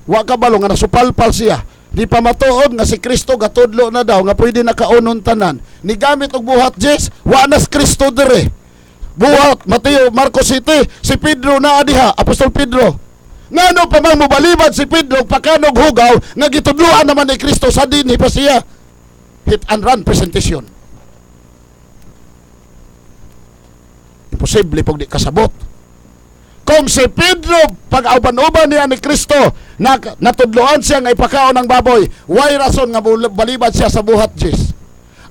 Wa ka balo nga nasupalpal siya. Di pa matuod nga si Kristo gatudlo na daw nga pwede na kaonon tanan. Nigamit og buhat Jis, wa na si Kristo dire. Buhat Mateo, Marcos City, si Pedro na diha, Apostol Pedro. Ngano pa man mobalibad si Pedro pakanog hugaw nga gitudloan naman ni Kristo sa dinhi pa siya. Hit and run presentation. Imposible pag di kasabot. Kung si Pedro pag-uban-uban niya ni Kristo na natudloan siya nga ipakaon ng baboy, way rason nga balibad siya sa buhat Diyos.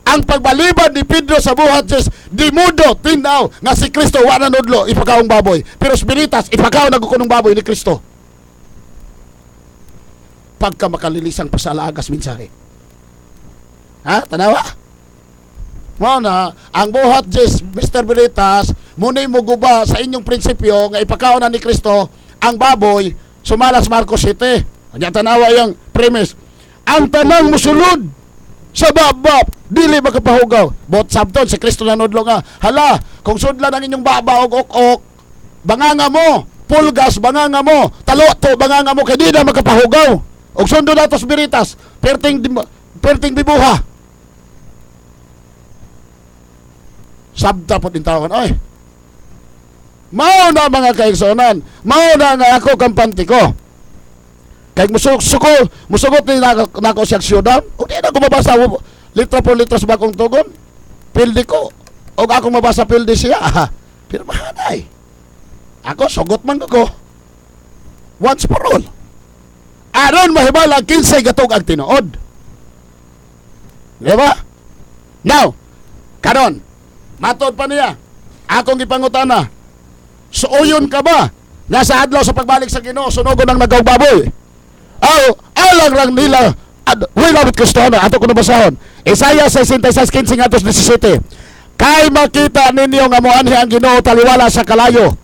Ang pagbalibad ni Pedro sa buhat Diyos, di mudo tinaw nga si Kristo wa nanudlo ipakaong baboy. Pero si Binitas ipakaon nagkukunong baboy ni Kristo. Pagka makalilisang pasalagas mensahe. Ha? Tanawa? Mao na, ang buhat Diyos, Mr. Binitas, muna'y muguba sa inyong prinsipyo nga ipakaon na ni Kristo ang baboy, sumalas Marcos 7. Anya tanawa yung premise. Ang tanang musulod sa baba, dili makapahugaw. Bot sabton si Kristo nanudlo nga, hala, kung sudlan ang inyong baba og ok-ok, banganga mo, pulgas, banganga mo, talo-to, banganga mo, kay di na makapahugaw. Og sundo nato sa Biritas, perting, perting bibuha. Sabta po din tawon, oy. Mao na mga kaigsuonan, mao na nga ako kampante ko. Kay musuko, musugot ni nako, nako siyang siyudad, o di na ko mabasa litra po litra sa bagong tugon. Pildi ko. O ako mabasa pildi siya. Pero mahanay. Ako, sugot man ko. Once for all. Aron mahibala kinsay gatog ang tinuod. Di ba? Now, karon, matod pa niya, akong gipangutana, suoyon ka ba nga sa adlaw sa pagbalik sa Ginoo sunogon ang nagaw baboy? Aw, alang lang nila ad, wala with Kristona, ato ko nabasahon. Isaiah 66:15 ngadto 17. Kay makita ninyo nga moanhi ang Ginoo taliwala sa kalayo.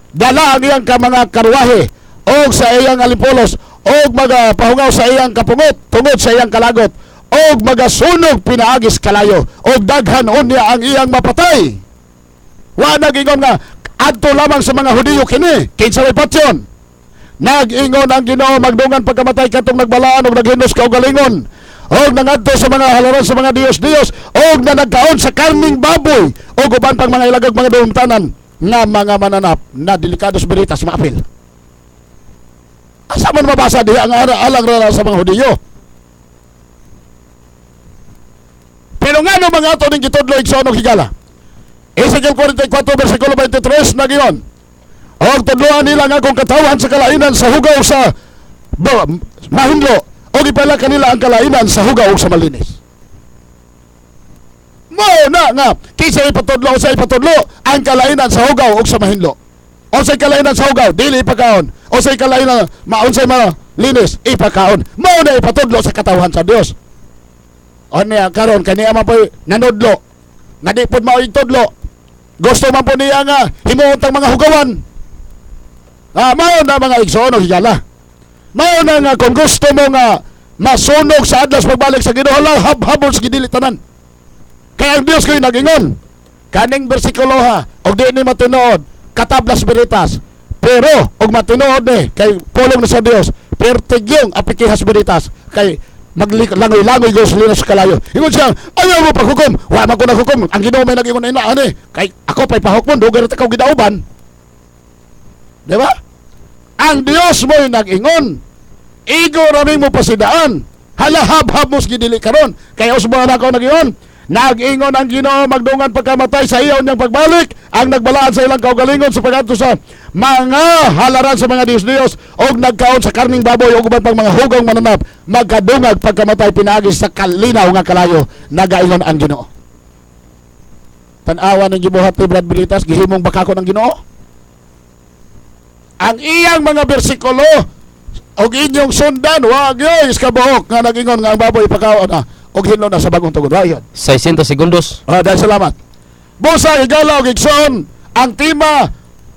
Dala ang iyang ka mga karwahe og sa iyang alimpulos og mga pahungaw sa iyang kapungot tungod sa iyang kalagot og magasunog pinaagis kalayo og daghan unya ang iyang mapatay. Wa nag-ingon nga adto lamang sa mga Hudiyo kini, kinsa may patyon. Nag-ingon ang Ginoo magdungan pagkamatay katong nagbalaan og naghinos kaugalingon og nangadto sa mga halaran sa mga diyos-diyos og na nagkaon sa karning baboy og uban pang mga ilagag mga dumtanan nga mga mananap na delikados beritas maapil. Asa man mabasa diha ang alang ra sa mga Hudiyo? Pero ngano mga ato ning gitudlo igsoon og higala? Ezekiel 44 versikulo 23 nagyon. Og tudloan nila nga akong katawan sa kalainan sa hugaw sa mahinlo og ipala kanila ang kalainan sa hugaw ug sa malinis. Mao na nga kinsa ipatudlo sa ipatudlo ang kalainan sa hugaw ug sa mahinlo. Unsay kalainan sa hugaw dili ipakaon. Unsay kalainan maunsay malinis ipakaon. Mao na ipatudlo sa katawhan sa Dios. Onya karon kaniya man po'y nanudlo nga di pod mao tudlo. Gusto man po niya nga himuon tang mga hugawan. Mao na mga igsoon og higala. Mao na nga kung gusto mo nga masunog sa adlaw sa pagbalik sa Ginoo, hala habhabon sa gidili tanan. Kaya ang Dios ko'y nag-ingon. Kaning bersikulo ha, og di ni matinuod, katablas beritas. Pero og matinuod ni kay pulong na sa Dios, pertigyong apikihas beritas kay maglangoy-langoy gos linos kalayo. Ingon siya, ayaw mo paghukom. Wa man ko naghukom. Ang Ginoo may nag-ingon na ina ani. Kay ako pa'y pahukmon, dugay ra ta kaw gidauban. Di ba? Ang Dios mo'y nag-ingon. Igo ra mo pasidaan. Hala habhab mo gidili karon. Kay usbo na ako nag-ingon. Nag-ingon ang Ginoo magdungan pagkamatay sa iyaw niyang pagbalik ang nagbalaan sa ilang kaugalingon sa pagadto sa mga halaran sa mga Diyos-Diyos og nagkaon sa karning baboy og uban pang mga hugong mananap magkadungag pagkamatay pinaagi sa kalinaw nga kalayo, nagaingon ang Ginoo. Tan-awa ng gibuhat ni Brad Bilitas, gihimong bakako ng Ginoo. Ang iyang mga bersikulo og inyong sundan, wag yoy kabuok nga nag-ingon nga ang baboy ipakaon na og hinlo na sa bagong tugon. Wa yun. 60 segundos. Ah, dahil salamat. Busa higala og igsoon, ang tema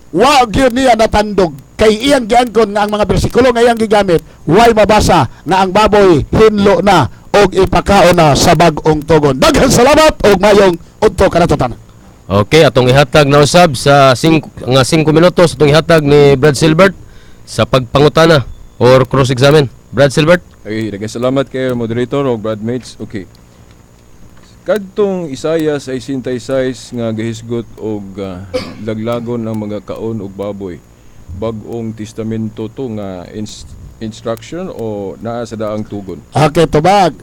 wa gyud niya natandog kay iyang giangkon nga ang mga bersikulo nga iyang gigamit way mabasa nga ang baboy hinlo na og ipakaon na sa bag-ong tugon. Daghang salamat og mayong udto kanato tanan. Okay, atong ihatag na usab sa 5 nga 5 minutos atong ihatag ni Brad Silbert sa pagpangutana or cross-examine. Brad Silbert. Okay, daghang salamat kayo moderator o Brad Mates. Okay. Kadtong Isaiah 66 nga gihisgot og laglagon ang mga kaon og baboy. Bag-ong testamento to nga instruction o naa sa daang tugon? Okay, tubag.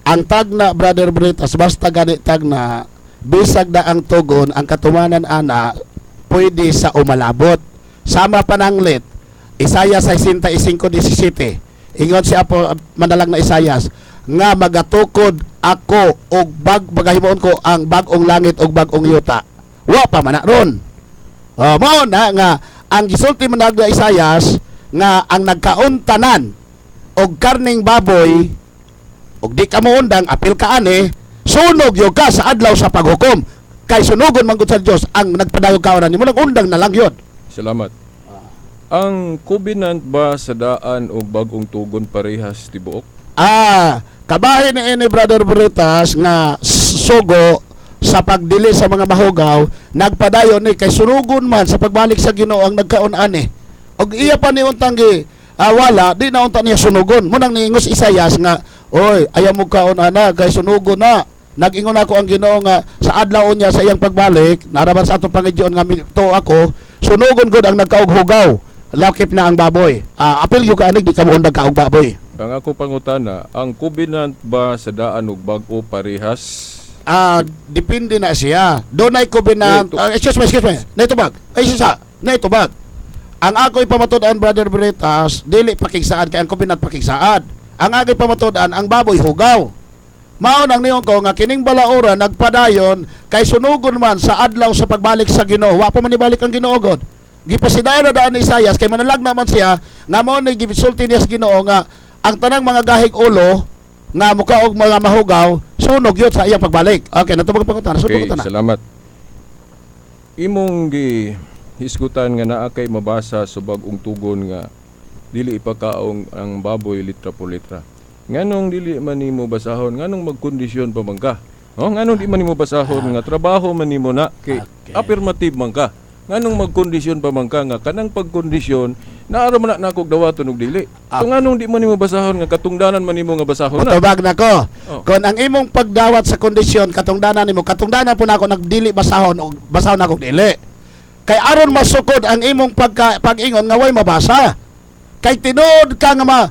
Ang tagna, Brother Britas, basta gani tagna, bisag na ang tugon, ang katumanan ana, pwede sa umalabot. Sama pananglit, Isaiah 65:17. Ingon si Apo manalag na Isayas nga magatukod ako og magahimuon ko ang bag-ong langit ug bag-ong yuta. Wa pa man na ron. Oh, mao na nga ang gisulti manalag na Isayas nga ang nagkaon tanan og karning baboy og di ka moundang, apil ka ani, sunog gyud ka sa adlaw sa paghukom, kay sunugon man gud sa Dios ang nagpadayog kaonan nimo, nagundang na lang yun. Salamat. Ang covenant ba sa daan o bag-ong tugon parehas tibuok? Ah, kabahin ni ini, Brother Britas, nga sugo sa pagdili sa mga mahugaw, nagpadayon ni kay sunugon man sa pagbalik sa Ginoo ang nagkaon ani. Og iya pa ni untang gi wala di na unta niya sunugon. Munang niingos Isayas nga, "Oy, ayaw mo kaon ana kay sunugon na." Nag-ingon ako ang Ginoo nga sa adlaw niya sa iyang pagbalik, naraban sa atong pangidyoon nga to ako, sunugon gud ang nagkaog hugaw. Lakip na ang baboy. Ah, apil gyud ka anig, di ka mo undang kaog baboy. Ang ako pangutana, ang covenant ba sa daan ug bag-o parehas? Ah, depende na siya. Doon ay covenant. Ito. Ah, excuse me, excuse me. Naitubag. Ay, siya. Naitubag. Ang ako ipamatud-an, Brother Britas, dili pakigsaad kay ang covenant pakigsaad. Ang ako ipamatud-an, ang baboy hugaw. Mao nang niyon ko nga kining balaura nagpadayon kay sunugon man sa adlaw sa pagbalik sa Ginoo. Wa pa man ibalik ang Ginoo god. Gipasidayon na daan ni Isayas kay manalag naman siya nga mao ni gisulti niya sa Ginoo nga ang tanang mga gahig ulo nga mukaog mga mahugaw sunog yun sa iyang pagbalik. Okay, natubag ang pangutana. Sunog Okay, na. salamat. Imong gi hisgutan nga naa kay mabasa sa bag-ong tugon nga dili ipakaong ang baboy litra por litra. Nganong dili man nimo basahon, nganong magkondisyon pa man ka? No, nganong di man nimo basahon nga trabaho man nimo na kay affirmative man ka? Nganong magkondisyon pa man ka nga kanang pagkondisyon naara man na nakog dawaton og dili? So nganong di man nimo basahon nga katungdanan man nimo nga basahon na? Matubag na ko. Oh. Kung ang imong pagdawat sa kondisyon katungdanan nimo, katungdanan po na ako nagdili basahon o basahon ako dili. Kay aron masukod ang imong pagka, pag-ingon nga way mabasa. Kay tinuod ka nga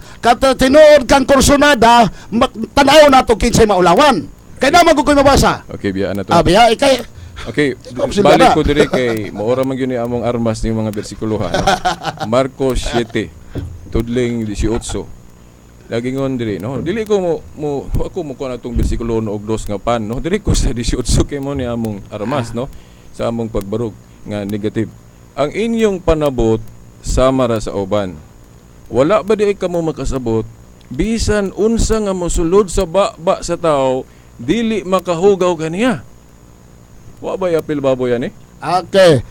tinuod kang kursunada, tan-aw nato kinsay maulawan. Kay na magud ko'y mabasa. Okay, biyaan na to. Ah, biya kay Okay, Ikaw, sila balik na. ko diri kay maora man gyud ni among armas ni mga bersikulo ha. No? Marcos 7 tudling 18. Lagingon diri, no. Dili ko mo mo ako mo kuha na tong bersikulo 1 og 2 nga pan, no. Diri ko sa 18 kay mo ni among armas, no, sa among pagbarog nga negative. Ang inyong panabot sama ra sa uban. Wala ba di ay kamo makasabot bisan unsa nga mosulod sa ba sa tao dili makahugaw kaniya? Wa ba apil baboy ani? Okay.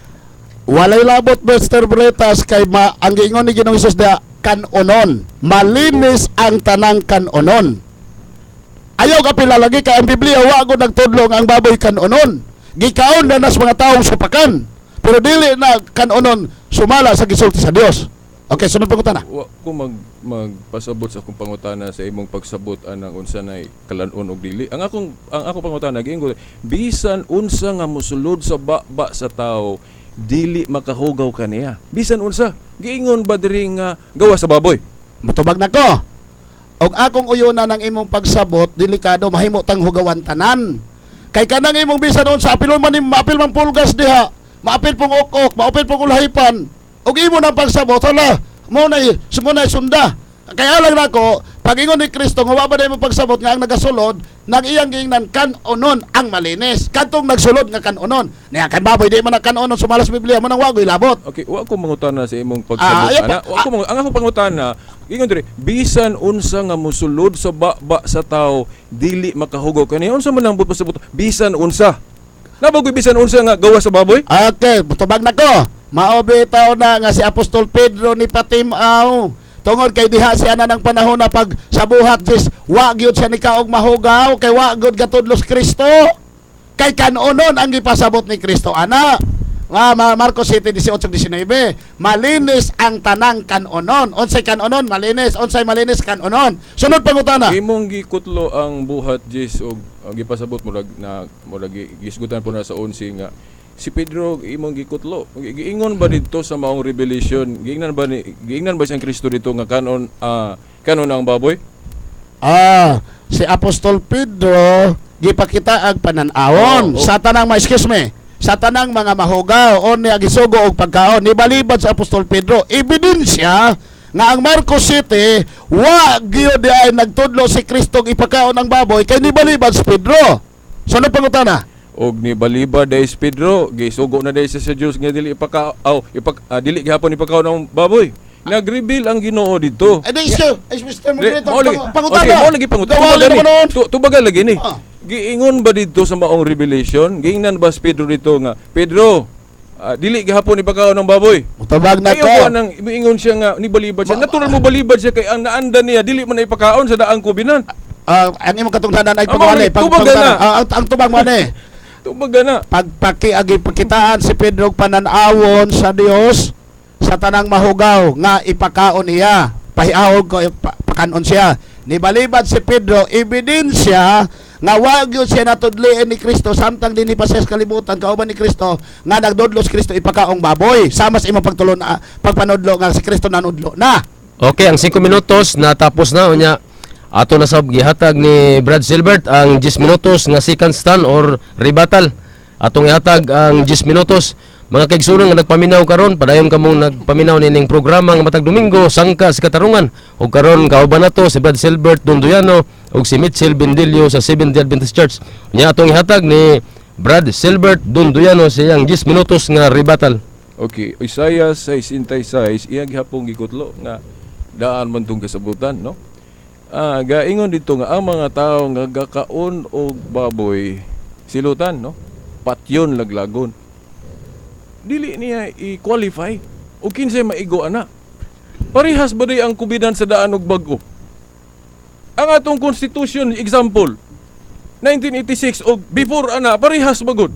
Walay labot, Mr. Bretas, kay ang giingon ni Ginoong Hesus da kanonon. Malinis ang tanang kanonon. Ayaw ka pilalagi kay ang Biblia wa gud nagtudlo nga ang baboy kanonon. Gikaon na nas mga taong supakan. Pero dili na kanonon sumala sa gisulti sa Dios. Okay, sunod pangutana. Wa ko magpasabot sa akong pangutana sa imong pagsabot anang unsa nay kalan-on og dili. Ang akong pangutana, giingon bisan unsa nga mosulod sa ba sa tao dili makahugaw kaniya. Bisan unsa, giingon ba diri nga gawa sa baboy? Matubag na ko. Og akong uyuna ng imong pagsabot, delikado mahimo tang hugawan tanan. Kay kanang imong bisan unsa, apil man maapil man pulgas diha, maapil pong ok-ok, maapil pong ulahipan. Og imo nang pagsabot, hala, mo na sunda. Kaya lang nako, pag ingon ni Kristo nga wa ba na imong pagsabot nga ang nagasulod, nang iyang giingnan kanonon ang malinis. Kadtong nagsulod nga kanonon. Niya kay baboy di man na kanonon sumala sa Biblia mo nang wagoy labot. Okay, wa ko mangutana sa imong pagsabot Ah, ayaw ana. pa- Wa ko ang akong pangutana, ingon diri, bisan unsa nga mosulod sa ba sa tao dili makahugaw kaniya. Unsa man ang buot pasabot? Bisan unsa. Nabagoy bisan unsa nga gawa sa baboy? Okay, tubag na ko. Mao bitaw na nga si Apostol Pedro ni patimaw. Tungod kay diha siya na ng panahon na pag sa buhat Diyos, wa gyud siya ni kaog mahugaw kay wa gyud gatudlos Kristo. Kay kanonon ang gipasabot ni Kristo ana. Nga Marcos 7:18-19, malinis ang tanang kanonon. Unsay kanonon? Malinis. Unsay malinis? Kanonon. Sunod pangutana. Imong gikutlo ang buhat Jis og ang gipasabot murag na murag gisgutan po na sa 11 nga si Pedro imong gikutlo. Giingon ba didto sa maong revelation? Giingnan ba siyang Kristo dito nga kanon kanon ang baboy? Ah, si Apostol Pedro gipakita ang panan-awon Oh. sa tanang ma excuse me. Sa tanang mga mahugaw o niya gisugo og pagkaon, nibalibad sa Apostol Pedro. Ebidensya nga ang Marcos City wa gyud di ay nagtudlo si Kristo ipakaon ang baboy kay nibalibad si Pedro. So ano pangutana? Og ni balibad dahil si Pedro, gisugo na dahil siya sa Dios nga dili ipaka aw ipak ah, dili gihapon ipakaon ang baboy. Nag-reveal ang Ginoo dito. Ay, di issue. Ay, Mr. Di, Moderator, mao lagi- pangutana. Okay, mao lagi pangutana. Gawali Tubaga naman ni. noon. Tubaga lagi ni. Ah. Giingon ba dito sa maong revelation? Giingnan ba si Pedro dito nga, "Pedro, dili gihapon ipakaon ang baboy"? Mutabag na Kayo ko. ko nang miingon siya nga ni balibad siya. Natural mo balibad siya kay ang naanda niya dili man na ipakaon sa daang kobinan. Ah, ang imong katungdanan ay Ah, pagwali. mao, tubaga na. Ah, ang tubag mo ni. Tubaga na. Pagpakiagi pakitaan si Pedro pananawon sa Dios sa tanang mahugaw nga ipakaon niya. Pahiawog ko pakanon siya. Nibalibad si Pedro, ebidensya nga wa gyud siya natudliin ni Kristo samtang dinhi pa siya sa kalibutan kauban ni Kristo nga nagdudlo si Kristo ipakaong baboy. Sama sa imong pagtulon pagpanudlo nga si Kristo nanudlo na. Okay, ang 5 minutos natapos na, unya ato na sab gihatag ni Brad Silbert ang 10 minutos nga second stand or rebuttal. Atong ihatag ang 10 minutos. Mga kaigsunan nga nagpaminaw karon, padayon kamong nagpaminaw nining programa nga matag Domingo Sangka sa Katarungan. Ug karon kauban nato si Brad Silbert Donduyano ug si Mitchell Bendilio sa Seventh Day Adventist Church. Unya atong ihatag ni Brad Silbert Donduyano siyang 10 minutos nga rebuttal. Okay, Isaiah 6:6, iya gihapon gikutlo nga daan man tong kasabutan, no? Gaingon dito nga ang mga tao nga gakaon og baboy silutan, no? Patyon laglagon. Dili niya i-qualify o kinsay maigo ana. Parehas ba day ang kubidan sa daan og bag-o? Ang atong constitution, example, 1986 og before ana, parehas ba gud?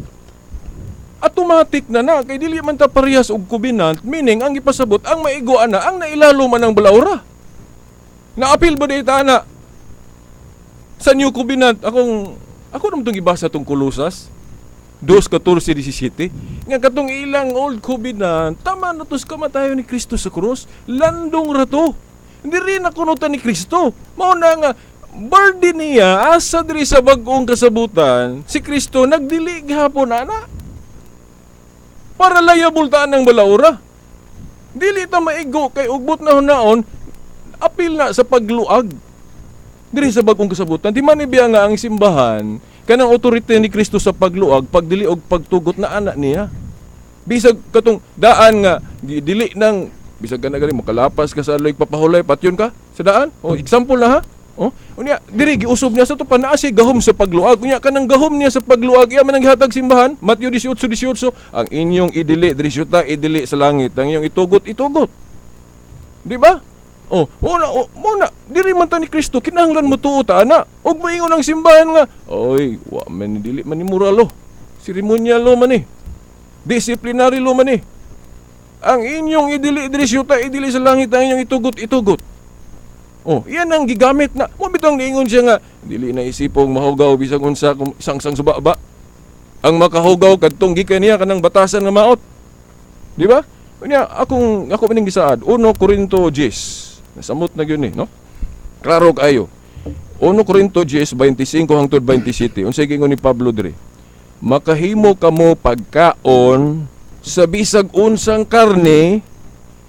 Automatic na na kay dili man ta parehas og covenant, meaning ang ipasabot ang maigo ana ang nailalo man ang balaura. Naapil ba di ta ana sa new covenant? Akong ako naman tong gibasa tong Kolosas 2:14-17 nga katong ilang old covenant tama na tos kamatayon ni Kristo sa krus, landong ra to, hindi rin nakunutan ni Kristo. Mao na nga burden niya asa diri sa bag-ong kasabutan, si Kristo nagdili gihapon ana para liable taan ng balaura. Dili ta maigo kay ugbot na hunaon, apil na sa pagluag diri sa bag-ong kasabutan. Di man ibiya nga ang simbahan kanang otorite ni Kristo sa pagluag, pagdili og pagtugot na anak niya. Bisag katong daan nga dili nang bisag ka na gani makalapas ka sa aloy papahulay, patyon ka sa daan. Oh, example na ha. Oh, unya diri giusob niya sa to pa naa siya gahom sa pagluag. Unya kanang gahom niya sa pagluag iya man ang gihatag simbahan. Mateo 18:18, ang inyong idili diri syuta idili sa langit, ang inyong itugot itugot. Di ba? Oh, muna, oh, muna, diri man ta ni Kristo, kinahanglan mo tuo ta ana. Og moingon ang simbahan nga, "Oy, wa man ni dili man ni moral oh. Seremonial lo man ni. Disciplinary lo man ni." Ang inyong idili diri syuta idili sa langit, ang inyong itugot itugot. Oh, iyan ang gigamit na. Mo bitong niingon siya nga dili na isipong mahugaw bisag unsa kung sangsang suba ba. Ang makahugaw kadtong gikan niya kanang batasan nga maot. Di ba? Unya akong ako maning gisaad 1 Corinto 10. Nasamot na gyud ni, no? Klaro kaayo. 1 Corinto 10:25 hangtod 27. Unsay giingon ni Pablo diri? Makahimo kamo pagkaon sa bisag unsang karne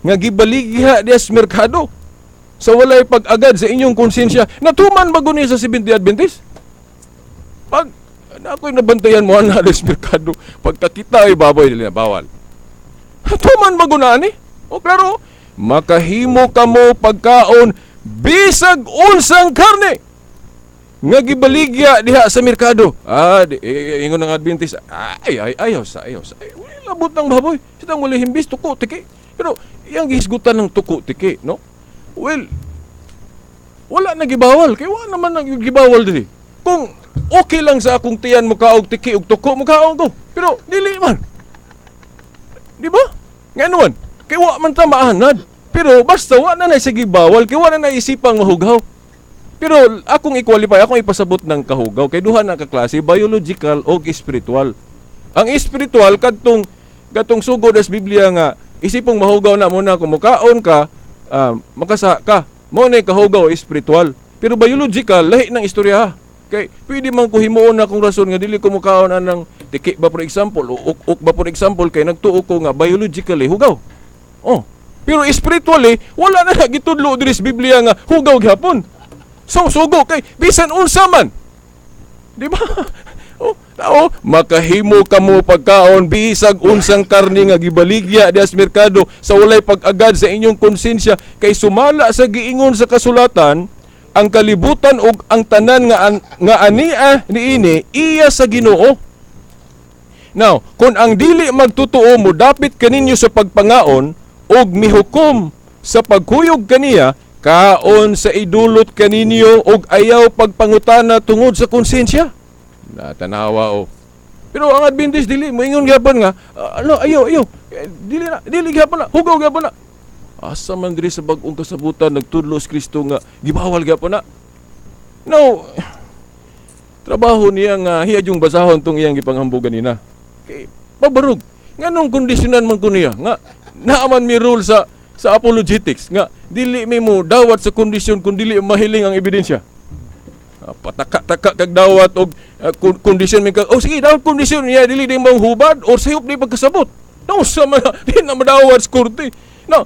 nga gibaligya diya sa merkado sa walay pag-agad sa inyong konsensya. Natuman ba guni sa Seventh Adventist? Pag na ako'y nabantayan mo ana sa merkado, pagkakita ay baboy, dili na bawal. Tuman ba guna ani? O klaro, makahimo kamo pagkaon bisag unsang karne nga gibaligya diha sa merkado. Ah, di, ingon ng Adventist, ay, ay, ayaw sa, ayaw sa. Ay, wala labot ng baboy. Sitang wala himbis, tuko, tiki. Pero, iyang gihisgutan ng tuko, tiki, no? Well, wala na gibawal. Kaya wala naman na gibawal diri. Kung okay lang sa akong tiyan mukaog tiki ug tuko, mukaog ko. Pero, dili man. Di ba? Nga naman, kay wa man ta maanad. Pero basta wa na na sige bawal, kay wa na naisipang mahugaw. Pero akong i-qualify, akong ipasabot ng kahugaw kay duha na ka klase, biological o spiritual. Ang spiritual kadtong kadtong sugod sa Biblia nga isipong mahugaw na mo na kung mukaon ka, makasa ka. Mo na kahugaw spiritual. Pero biological lahi ng istorya. Ha. Kay pwede man ko himuon na kung rason nga dili ko mukaon anang tiki ba, for example, o uk ba, for example, kay nagtuo ko nga biologically hugaw. Oh. Pero spiritually wala na gitudlo diri sa Biblia nga hugaw gihapon. So sugo kay bisan unsa man. Di ba? Oh, tao, makahimo kamo pagkaon bisag unsang karni nga gibaligya diha sa merkado sa walay pag-agad sa inyong konsensya, kay sumala sa giingon sa kasulatan, ang kalibutan ug ang tanan nga ania niini iya sa Ginoo. Now, kung ang dili magtutuo mo dapit kaninyo sa pagpangaon ug mihukom sa pagkuyog kaniya, kaon sa idulot kaninyo ug ayaw pagpangutana tungod sa konsensya. Na tanawa o. Pero ang Adventist dili moingon gyapon nga ano, ayaw ayaw. Eh, dili na, dili gyapon na, hugaw gyapon na. Asa man diri sa bag-ong kasabutan nagtudlo si Kristo nga gibawal gyapon na? No. Trabaho niya nga hiya yung basahon tong iyang gipanghambugan nina. Kay pabarog. Nganong kondisyonan man ko niya nga naaman mi rule sa apologetics nga dili mi mo dawat sa kondisyon kung dili mahiling ang ebidensya. Pataka-taka kag dawat og kondisyon mi kag, oh sige, dawat kondisyon niya dili din mong hubad or sayop di pagkasabot. No sa man di na madawat sa korte. No,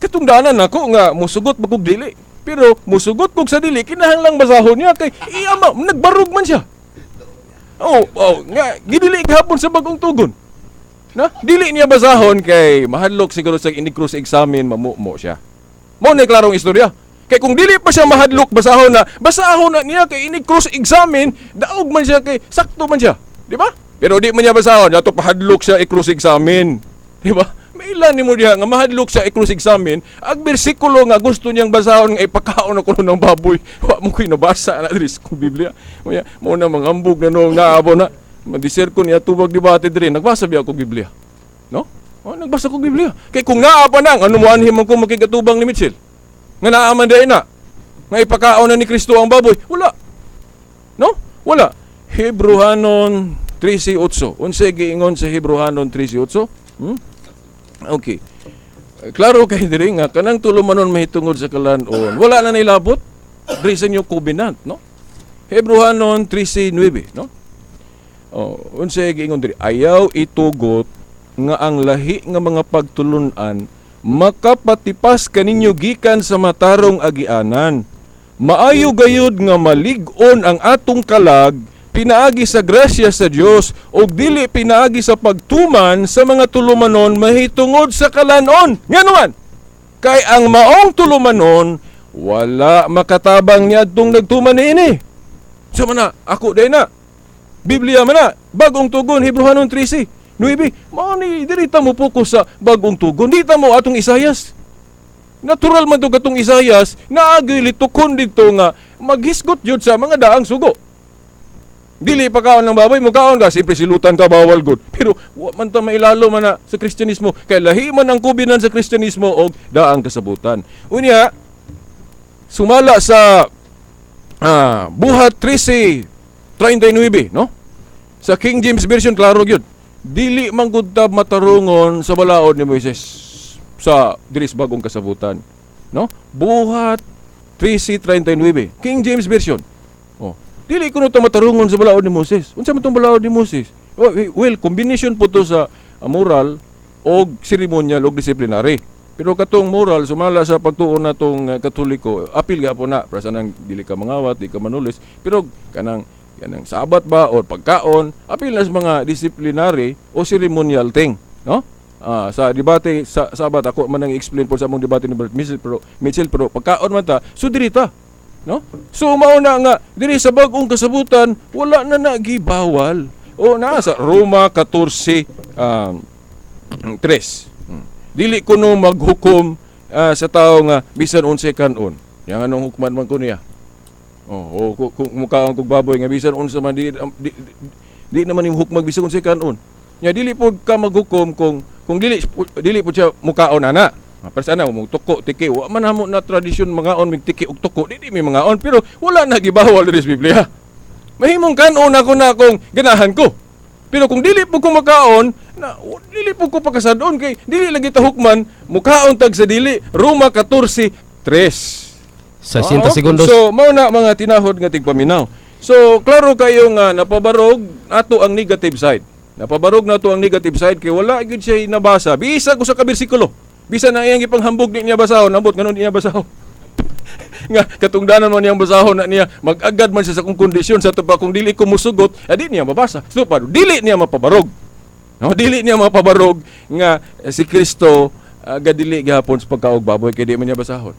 katungdanan nako nga musugot ba kog dili. Pero musugot kog sa dili, kinahanglang basahon niya kay iya ma, nagbarog man siya. Oh, nga gidili gihapon sa bagong tugon. Na, dili niya basahon kay mahadlok siguro sa ini-cross examine, mamumo siya. Mao na klarong istorya. Kay kung dili pa siya mahadlok basahon na niya kay ini-cross examine, daog man siya kay sakto man siya. Di ba? Pero di man niya basahon, ato pahadlok siya i-cross examine. Di ba? May ilan nimo diha nga mahadlok siya i-cross examine, ang bersikulo nga gusto niyang basahon nga ipakaon ako ng baboy. Wa mo ko'y nabasa na diri sa Biblia. Maya mo na mangambog na nung naabo na. Madiser ko niya tubag debate diri, nagbasa biya ako Biblia. No? Oh, nagbasa ko Biblia. Kay kung naa pa nang ano mo anhi man ko makikatubang ni Mitchell. Nga naa man diay na. Nga ipakaon na ni Kristo ang baboy. Wala. No? Wala. Hebreohanon 13:8. Unsay giingon sa Hebreohanon 13:8? Hmm? Okay. Klaro kay diri nga kanang tulumanon mahitungod sa kalan-on. Wala na nailabot diri sa New Covenant, no? Hebreohanon 13:9, no? Oh, unsay giingon diri? Ayaw itugot nga ang lahi nga mga pagtulunan makapatipas kaninyo gikan sa matarong agianan. Maayo gayud nga malig-on ang atong kalag pinaagi sa grasya sa Dios ug dili pinaagi sa pagtuman sa mga tulumanon mahitungod sa kalanon. Ngano man? Kay ang maong tulumanon wala makatabang niadtong nagtuman niini. So man na, ako day na. Biblia man na, bagong tugon, Hebreohanon 13:9. Mao ni diri ta mo focus sa bagong tugon. Di ta mo atong Isayas. Natural man to katong Isayas, naagay litukon dito nga maghisgot jud sa mga daang sugo. Dili pa kaon ng baboy, mukaon ka, siyempre silutan ka, bawal gud. Pero wa man ta mailalo man na sa Kristyanismo, kay lahi man ang kubinan sa Kristyanismo og daang kasabutan. Unya, sumala sa Buhat 13:39, no? Sa King James Version, klaro gyud. Dili man gud ta matarungon sa balaod ni Moises sa diri sa bagong kasabutan, no? Buhat 13:39, King James Version. Oh. Dili kuno ta matarungon sa balaod ni Moses. Unsa man tong balaod ni Moses? Well, combination po to sa moral og ceremonial og disciplinary. Pero katong moral sumala sa pagtuon natong Katoliko, apil gapon na para sa nang dili ka mangawat, di ka manulis, pero kanang kanang Sabat ba or pagkaon, apil na sa mga disciplinary o ceremonial thing, no? Sa debate sa Sabat ako man ang explain po sa among debate ni Bert Mitchell, pero pagkaon man ta, so diri ta, no? So mao na nga diri sa bag-ong kasabutan wala na nagibawal. O naa sa Roma 14 3. Dili kuno maghukom sa tao nga bisan unsay kan-on. Yang anong hukman man ko niya. Oh, o kung mukaon kog baboy nga bisan unsa man di naman yung hukmag bisan unsay kan-on. Nya dili pod ka maghukom kung dili pod siya mukaon ana. Pero sana mo tuko tiki, wa man hamo na tradisyon mangaon mig tiki og tuko, di mi mangaon, pero wala na gibawal diri sa Biblia. Mahimong kan-on ako na kung ganahan ko. Pero kung dili po ko makaon, na dili po ko pakasadon kay dili lagi ta hukman mukaon tag sa dili. Roma 14:3. 60 Oo. segundos. So mao na mga tinahod nga tigpaminaw. So klaro kayo nga napabarog ato ang negative side. Napabarog nato ang negative side kay wala gyud siya nabasa. Bisag usa ka bersikulo. Bisan ang iyang gipanghambog di niya basahon, ambot nganong di niya basahon. Nga katungdanan man niyang basahon na niya, mag-agad man siya sa kong kondisyon sa ato pa kung dili ko musugot, adi niya mabasa. So pa dili niya mapabarog. No, dili niya mapabarog nga si Kristo gadili gihapon sa pagkaog baboy kay di man niya basahon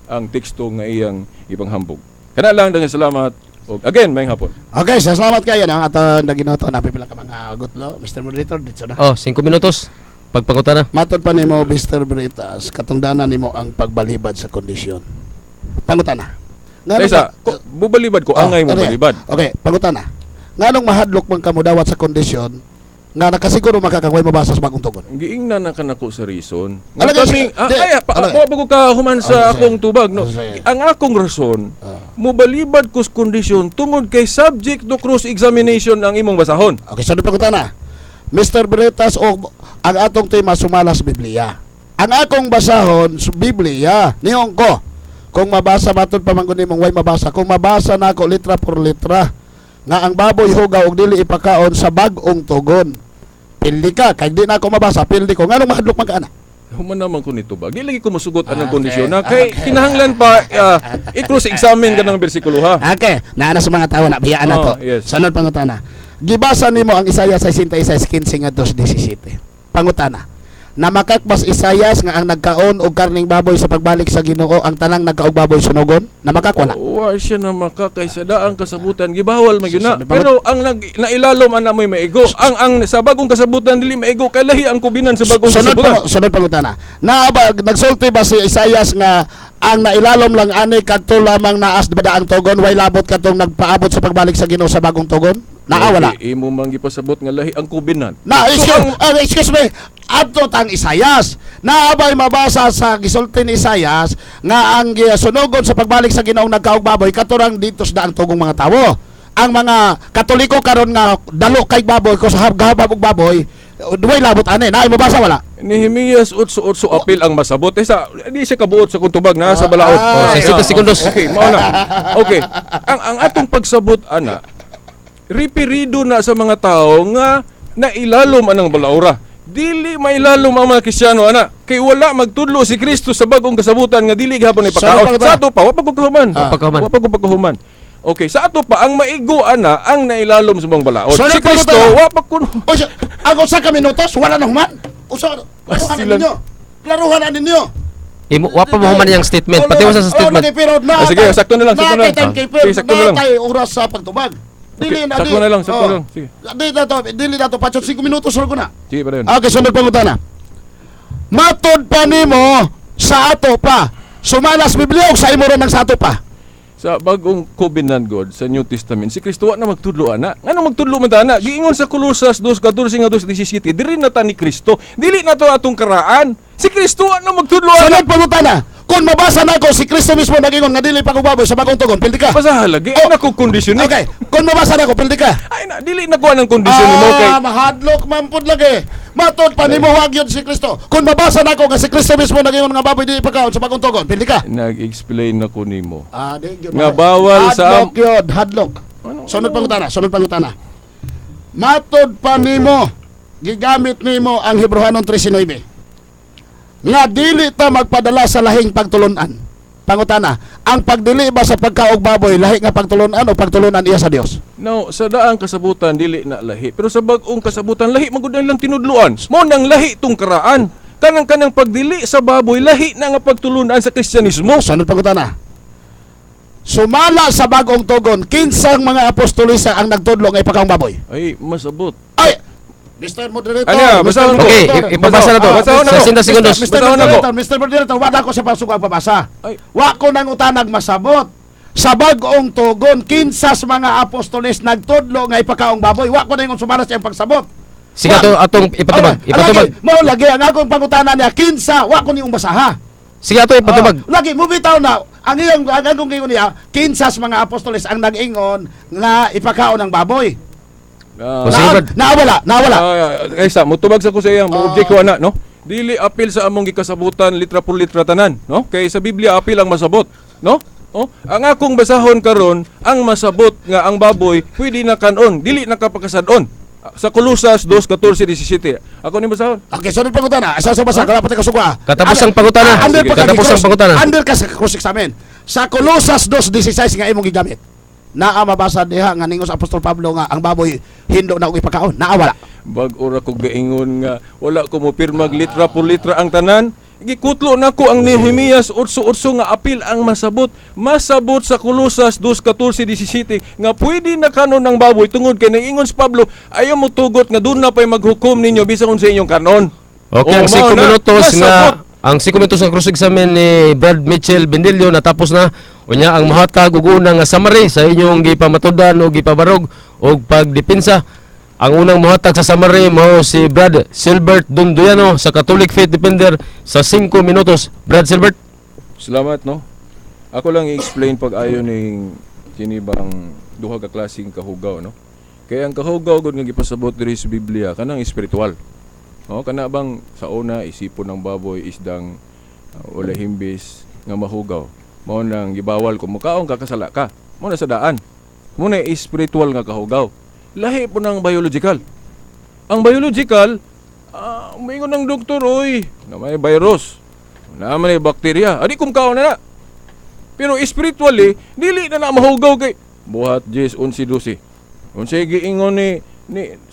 ang teksto nga iyang ipanghambog. Kana lang, daghang salamat. Og again, maayong hapon. Okay, so salamat kayo no. Ato naginoto na pipila ka mga gutlo. Mr. Moderator, dito na. Oh, 5 minutos. Pagpangutana. Matod pa nimo, Mr. Britas, katungdanan nimo ang pagbalibad sa kondisyon. Pangutana. Nganong Kaysa, ko, bubalibad ko, angay mo ano yan? balibad. Okay, pangutana. Nganong mahadlok man ka modawat sa kondisyon nga nakasiguro makakaway mabasa sa bagong tugon? Giingnan na kanako sa reason. Nga Alagay kami, siya. Di, ay, pa, alagay. pa, bago ka human sa Ah, sige. akong tubag, no. Ah, sige. Ang akong rason, Ah. mobalibad ko sa kondisyon tungod kay subject to cross examination ang imong basahon. Okay, sunod pangutana. Mr. Bretas, o ang atong tema sumala sa Biblia. Ang akong basahon sa Biblia, niyong ko. Kung mabasa matod pa man gud nimong way mabasa, kung mabasa nako litra por litra nga ang baboy hugaw og dili ipakaon sa bag-ong tugon. Pildi ka, kay di na ako mabasa, pildi ko. Nganong mahadlok man ka ana? Human naman ko nito ba? Di lagi ko musugot anang Ah, kondisyon okay. na kay Okay. kinahanglan pa i-cross examine ka ng bersikulo ha. Okay, naana sa mga tao na biyaan na to. Oh, yes. Sunod pangutana. Gibasa nimo ang Isaiah 66:15 ngadto 17. Pangutana. Namakakbas Isayas nga ang nagkaon og karning baboy sa pagbalik sa Ginoo ang tanang nagkaog baboy sunugon? Namakak wala? Wa siya na maka kay sa daang kasabutan gibawal man gyud na. Sabi pa- Pero ang nag nailalom ana mo'y maigo. Ang sa bagong kasabutan dili maigo kay lahi ang kubinan sa bagong Sunod kasabutan. pa, sunod pangutana. Na ba nagsulti ba si Isayas nga ang nailalom lang ani kadto lamang naas ba ang tugon, way labot kadtong nagpaabot sa pagbalik sa Ginoo sa bagong tugon? Naa wala? Okay, imo man gipasabot nga lahi ang kubinan. Na, So, excuse, excuse me. Adto tang Isayas. Naabay mabasa sa gisulti ni Isayas nga ang gisunugon sa pagbalik sa Ginoong nagkaog baboy katurang dito sa daang tugong mga tawo. Ang mga Katoliko karon nga dalo kay baboy ko sa gahab og baboy, duway labot ani. Naay mabasa wala? Nehemias 8:8 apil ang masabot. Eh, sa di siya kabuot sa kuntubag na sa balaod. Ah, Oh, 60 segundos. Okay, mao na. Okay. Ang atong pagsabot ana, ripirido na sa mga tao nga nailalom anang balaura. Dili mailalom ang mga Kristiyano ana kay wala magtudlo si Kristo sa bagong kasabutan nga dili gihapon ipakaon. Sa Sa ato pa wa pa ko kahuman. Wa pa kahuman. Wa pa ko pagkahuman. Okay, sa ato pa ang maigo ana ang nailalom sa mga balaod. Sunod Si pa Kristo ko wa pa kuno. O siya, ang usa ka minutos wala na human. Usa klaruhan na Silang- ninyo. Klaruhan na ninyo. Imo wa pa mahuman iyang statement. Pati sa statement. Na, Ah, sige, sakto na lang, sakto na lang. Sige, Sige, sakto na lang. Tayo oras sa pagtubag. Dili Okay, na sakto na lang, sakto na lang. Sige. Dili na to, dili na to patsot 5 minutos ra ko na. Sige, pa rin. Okay, sunod pangutana. Matod pa nimo sa ato pa. Sumalas Biblia og sa imo ron ang sa ato pa. Sa bagong covenant God sa New Testament, si Kristo wa na magtudlo ana. Ngano magtudlo man ta ana? Giingon sa Colosas 2:14 nga 2:17, diri na ta ni Kristo. Dili na to atong karaan. Si Kristo wa na magtudlo ana. Sunod pangutana. Kung mabasa nako si Kristo mismo nagingon nga dili pag-ubaboy sa bagong tugon, pildi ka. Basaha lagi Oh. oh. na ko kondisyon ni. Okay, kung mabasa nako, pildi ka. Ay na dili na ko anang kondisyon nimo kay Ah, mahadlok man pud lagi. Matod pa nimo wag yun si Kristo. Kung mabasa nako nga si Kristo mismo nagingon nga baboy dili pagkaon sa bagong tugon, pildi ka. nag-explain na ko nimo. Ah, di gyud. Nga bawal sa- Hadlok yun, hadlok. Sunod pangutana, sunod pangutana. Matod pa nimo, gigamit nimo ang Hebrehanon 13:9. Nga dili ta magpadala sa lahing pagtulunan. Pangutana, ang pagdili ba sa pagkaog baboy lahi nga pagtulunan o pagtulunan iya sa Dios? Now, sa daang kasabutan dili na lahi, pero sa bag-ong kasabutan lahi man gud ang ilang tinudluan. Mao nang lahi tong karaan. Kanang kanang pagdili sa baboy lahi na nga pagtulunan sa Kristyanismo. Sunod pangutana. Sumala sa bagong tugon, kinsang mga apostolisa ang nagtudlo nga ipakaong baboy? Ay, masabot. Ay! Mr. Moderator, Ano yan? Mr. Basahon ko. Okay, Moderator. ipabasa na to. Basahon ako. 60 segundos. Mr. Basahon ako. Moderator, Mr. Moderator, wala ko sa pasugang pabasa. Ay. Wa ko nang utanag masabot. Sa bagong tugon, kinsas mga apostoles nagtudlo nga ipakaong baboy. Wa ko na ingon sumala sa iyang pagsabot. Sige ato atong ipatubag. Ay, Ipatubag. lagi, Mao lagi ang akong pangutana niya, kinsa wa ko niyong basaha. Sige ato ipatubag. Ah, lagi mo bitaw na ang iyang ang akong ingon niya, kinsas mga apostoles ang nag-ingon nga ipakaon ang baboy. Ah. O, sige, Na, Brad. nawala, nawala. Ah, kaysa mutubag sa ko sa iyang mo-object ko ana, no? Dili apil sa among gikasabutan litra por litra tanan, no? Kay sa Biblia apil ang masabot, no? Oh, ang akong basahon karon ang masabot nga ang baboy pwede na kanon, dili na kapakasadon. Sa Kolosas 2:14-17. Ako ni basahon. Okay, sunod pangutana. Asa sa basa, kala pati kasugwa. Katapusang pangutana. Under Sige. pa ka, Katapusang pangutana. Under ka sa cross examine. Sa Colosas 2:16 nga imong gigamit. Naa mabasa diha nga ningos Apostol Pablo nga ang baboy hindo na og ipakaon. Naa wala? Bag ora ko gaingon nga wala ko mo pirmag litra por litra ang tanan. Gikutlo nako ang Nehemias 8:8 nga apil ang masabot. Masabot sa Kolosas 2:14-17 nga pwede na kanon ng baboy tungod kay naingon si Pablo, ayaw mo tugot nga doon na pa'y maghukom ninyo bisan unsa inyong kanon. Okay, O, ang mao 5 na, minutos masabot. nga ang 5 minutos nga cross examine ni Brad Mitchell Bendilio natapos na. Unya ang mohatag og una nga summary sa inyong gipamatudan o gipabarog og pagdepensa. Ang unang mohatag sa summary mao si Brad Silbert Dunduyano sa Catholic Faith Defender sa 5 minutos. Brad Silbert. Salamat, no. Ako lang i-explain pag ayo ning kini bang duha ka klaseng kahugaw, no. Kaya ang kahugaw gud nga gipasabot diri sa Biblia kanang espiritual. No, kana bang sa una isipon ng baboy isdang wala himbis nga mahugaw. Mao nang gibawal kung mukaon ka, kasala ka. Mao na sa daan. Mao na espiritual nga kahugaw. Lahi po ng biological. Ang biological, umingon ng doktor, oy, na may virus, na may bakterya, adi kung kaon na na. Pero spiritually, dili na na mahugaw kay Buhat 10:11-12. Unsay giingon ni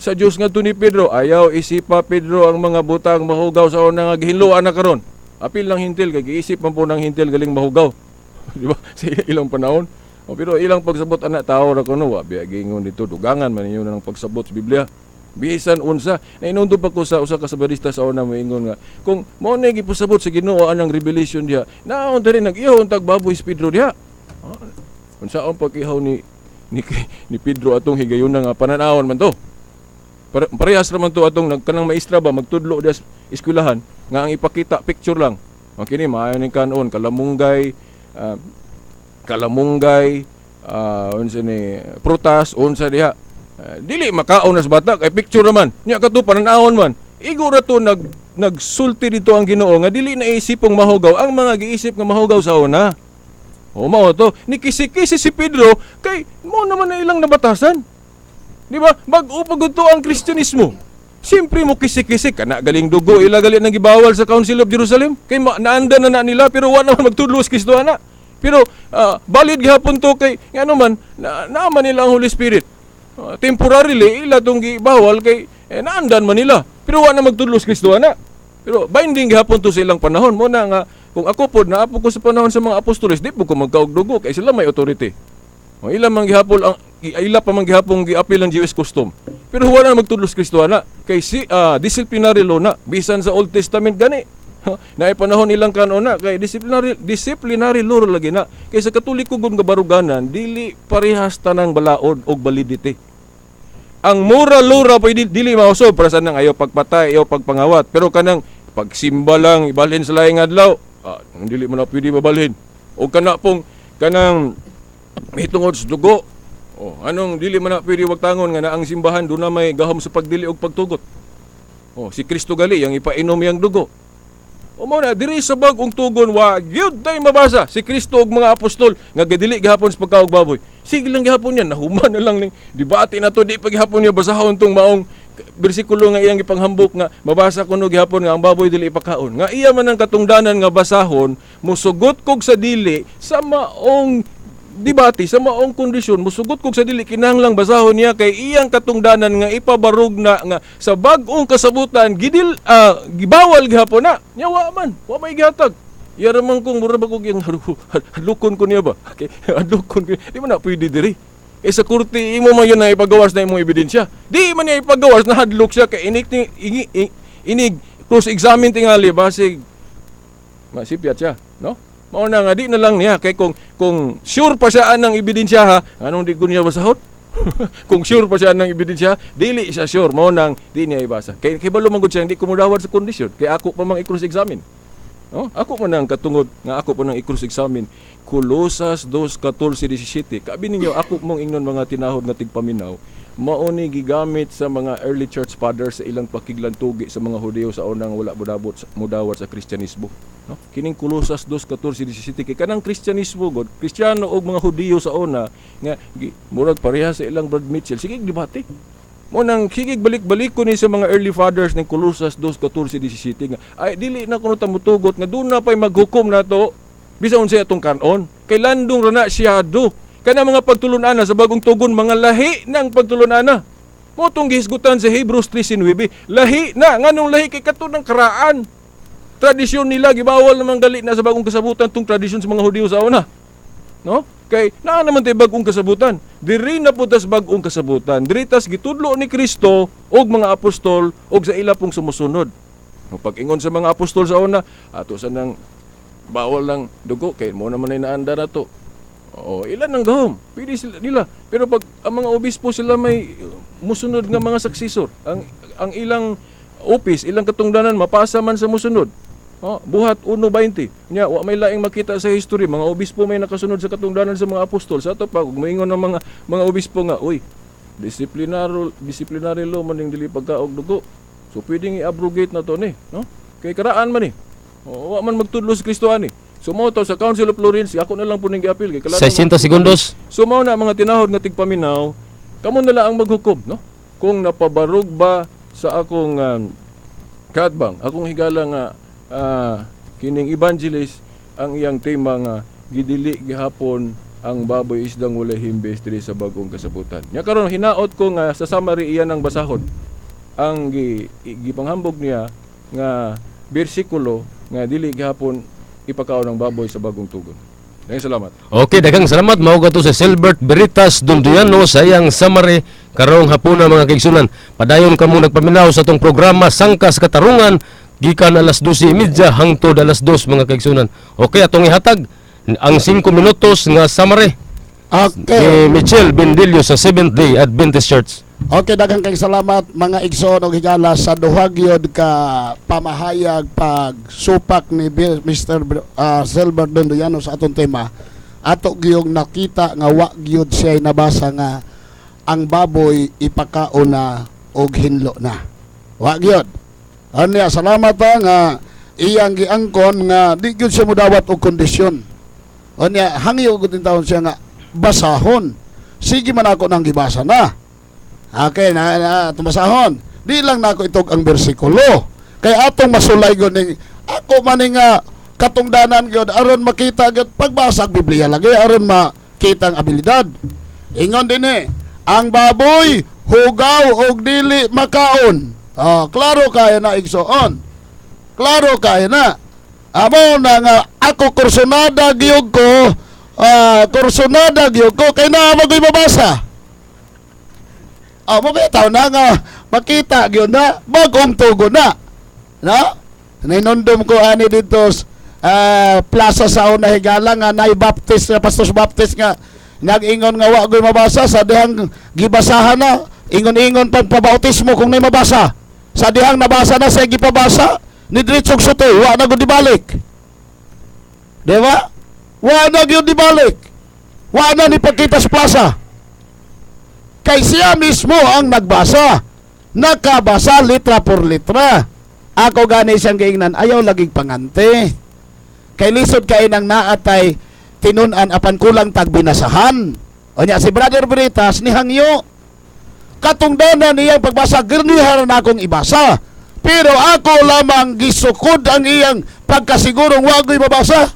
sa Dios ngadto ni Pedro, ayaw isipa, Pedro, ang mga butang mahugaw sa una nga gihinloan na karon. Apil lang hintil kay giisip man po ng hintil galing mahugaw. Di ba? Sa ilang panahon. O, pero ilang pagsabot ana, tao ra kuno, wa biya giingon dito, dugangan man ninyo na ng pagsabot sa Biblia. Bisan unsa, nainundo pa ko sa usa ka sabarista sa una, moingon nga kung mao na gipasabot sa Ginoo anang revelation diha, naon diri nag-ihaw tag baboy si Pedro diha. Ah, unsaon pag-ihaw ni Pedro atong higayon nga pananawon man to? Parehas raman to atong nagkanang maestra ba magtudlo diha sa eskwelahan nga ang ipakita picture lang. Ang kini maayo ning kanon kalamunggay, kalamunggay, unsa ni prutas, unsa diha. Dili makaon na sa bata kay picture naman. Nya kato pananawon man. Igo ra to nagsulti dito ang Ginoo nga dili na isipong mahugaw ang mga giisip nga mahugaw sa una. O mao to, ni kisi-kisi si Pedro kay mo naman na ilang nabatasan. Di ba? Bag-o pa gud to ang Kristyanismo. Siyempre mo kisi-kisi kana galing dugo ila gali nang gibawal sa Council of Jerusalem kay naanda na na nila pero wa naman magtudlo sa Kristo ana. Pero valid gihapon to kay ngano man na, naaman nila ang Holy Spirit. Temporarily ila tong gibawal kay naandan man nila pero wa na magtudlo sa Kristo ana. Pero binding gihapon to sa ilang panahon mo na nga kung ako pod naapo ko sa panahon sa mga apostoles, di po ko magkaog dugo kay sila may authority. O ila man gihapon ang ila pa man gihapon giapil ang Jewish custom. Pero wala na magtudlo sa Kristo ana kay si disciplinary law na bisan sa Old Testament gani. Naay panahon ilang kanon na kay disciplinary law lagi na. Kay sa Katoliko gud nga baruganan dili parehas tanang balaod og validity. Ang moral law ra pwede dili mausob para sa nang ayaw pagpatay, ayaw pagpangawat. Pero kanang pagsimba lang ibalhin sa laing adlaw, dili mo na pwede mabalhin. O kana pong kanang mitungod sa dugo. Oh, anong dili man na pwede wagtangon nga na ang simbahan doon na may gahom sa pagdili og pagtugot. Oh, si Kristo gali yang ipainom yang dugo. O mao na diri sa bag-ong tugon wa gyud tay mabasa si Kristo ug mga apostol nga gadili gihapon sa pagkaog baboy. Sige lang gihapon yan, nahuman na lang ning debate na to, di pa gihapon niya basahon tong maong bersikulo nga iyang gipanghambok nga mabasa kuno gihapon nga ang baboy dili ipakaon. Nga iya man ang katungdanan nga basahon, musugot kog sa dili sa maong debate, sa maong kondisyon, musugot kog sa dili, kinahanglang basahon niya kay iyang katungdanan nga ipabarog na nga sa bag-ong kasabutan gidil gibawal gihapon na. Nya wa man, wa may gihatag. Iya ra man kung mura ba kog iyang hadlokon ko niya ba? Okay, hadlokon ko. Di man na pwede diri. Sa korte imo man yun na ipagawas na imong ebidensya. Di man niya ipagawas na hadlok siya kay inig inig cross examine tingali basig masipyat siya, no? Mao na nga di na lang niya kay kung sure pa siya anang ebidensya ha, anong di ko niya basahon? Kung sure pa siya anang ebidensya, dili siya sure, mao nang di niya ibasa. Kay kibalo man gud siya hindi ko mudawat sa kondisyon kay ako pa mang i-cross examine. No? Ako man ang katungod nga ako po nang i-cross-examine Kolosas 2:14-17. Kabi ninyo, ako mong ingnon, mga tinahod nga tigpaminaw, mao ni gigamit sa mga early church fathers sa ilang pakiglantugi sa mga Hudiyo sa unang wala mudawat sa Kristyanismo. No? Kining Kolosas 2:14-17 kay kanang Kristyanismo god, Kristiyano og mga Hudiyo sa una nga murag pareha sa ilang Brad Mitchell, sige debate. Mo nang sige balik-balik ko ni sa mga early fathers ng Kolosas 2:14-17 nga ay dili na kuno ta mutugot nga doon na pa'y maghukom nato bisan unsay atong kanon kay landong ra na siyado kana mga pagtulunan sa Bagong Tugon, mga lahi ng pagtulunan. Mo tong gihisgutan sa Hebrews 3:9, lahi na. Nganong lahi? Kay kato ng karaan tradisyon nila, gibawal naman gali na sa Bagong Kasabutan tong tradisyon sa mga Hudiyo sa una, no? Kay naa naman tay Bagong Kasabutan. Diri na po tas Bagong Kasabutan. Diri tas gitudlo ni Kristo og mga apostol og sa ila pong sumusunod. No, pag-ingon sa mga apostol sa una, ato sa nang bawal lang dugo kay mo naman ay naanda na to. Oo, ilan ang gahom? Pwede sila nila. Pero pag ang mga obispo, sila may musunod nga mga successor. Ang ilang office, ilang katungdanan mapasa man sa musunod. Oh, Buhat 1:20. Nya wa may laing makita sa history, mga obispo may nakasunod sa katungdanan sa mga apostol. Sa ato pa ug moingon ng mga obispo nga, "Uy, disciplinary law man ning dili pagkaog dugo. So pwedeng i-abrogate na to ni, no? Kay karaan man ni. Oh, wa man magtudlo si Kristo ani." So mao to sa Council of Florence, ako na lang po ning giapil kay kalaro. 60 segundos. So mao na, mga tinahod nga tigpaminaw, kamo na lang ang maghukom, no? Kung napabarog ba sa akong kaatbang, akong higala nga kining evangelist ang iyang tema nga gidili gihapon ang baboy, isdang walay himbis diri sa Bagong Kasabutan. Nya karon hinaot ko nga sa summary iyan ang basahon. Ang gipanghambog niya nga bersikulo nga dili gihapon ipakaon ang baboy sa Bagong Tugon. Daghang salamat. Okay, daghang salamat, mao to si Silbert Veritas Dondiano sa iyang summary karong hapuna, mga kaigsunan. Padayon kamo nagpaminaw sa atong programa Sangka sa Katarungan gikan alas 12:30 hangtod alas 2, mga kaigsunan. Okay, atong ihatag ang 5 minutos nga summary ni Michelle Bendillo sa Seventh Day Adventist Church. Okay, daghang kay salamat, mga igsoon og higala, sa duha gyud ka pamahayag pagsupak ni Mr. Silver Dondoyano sa atong tema. Ato gyud nakita nga wa gyud siya nabasa nga ang baboy ipakaon na og hinlo na. Wa gyud. Anya, salamat ha, nga iyang giangkon nga di gyud siya mudawat og kondisyon. Anya, hangyo gud taon siya nga basahon. Sige man ako nang gibasa na. Okay, na tumasahon. Di lang nako itog ang bersikulo. Kay atong masulay gyud ning ako man ni nga katungdanan gyud aron makita gyud pagbasa ang Biblia lagi aron makita ang abilidad. Ingon din eh, ang baboy hugaw og dili makaon. Oh, klaro kaya na, igsoon. Klaro kaya na. Amo na nga ako kursonada gyud ko, kursonada gyud ko kay naa man ko'y mabasa. Ah, mo bitaw na nga makita gyud na Bagong Tugon na. No? Ninundom ko ani dito plaza sa una, higala, nga nay Baptist nga pastor Baptist nga nag-ingon nga wa ko'y mabasa sa dihang gibasahan na, ingon-ingon pagpabautismo kung nay mabasa. Sa dihang nabasa na siya gipabasa ni diretsong sutoy, wa na gud dibalik. Di ba? Wa na gyud dibalik. Wa na ni pagkita sa plaza. Kay siya mismo ang nagbasa. Nakabasa litra por litra. Ako gani siyang giingnan, ayaw laging pangante. Kay lisod kay nang naatay tinun-an apan kulang tag binasahan. O nya si Brother Veritas ni hangyo. Katungdanan niyang pagbasa, girnihan na akong ibasa. Pero ako lamang gisukod ang iyang pagkasigurong wagoy mabasa.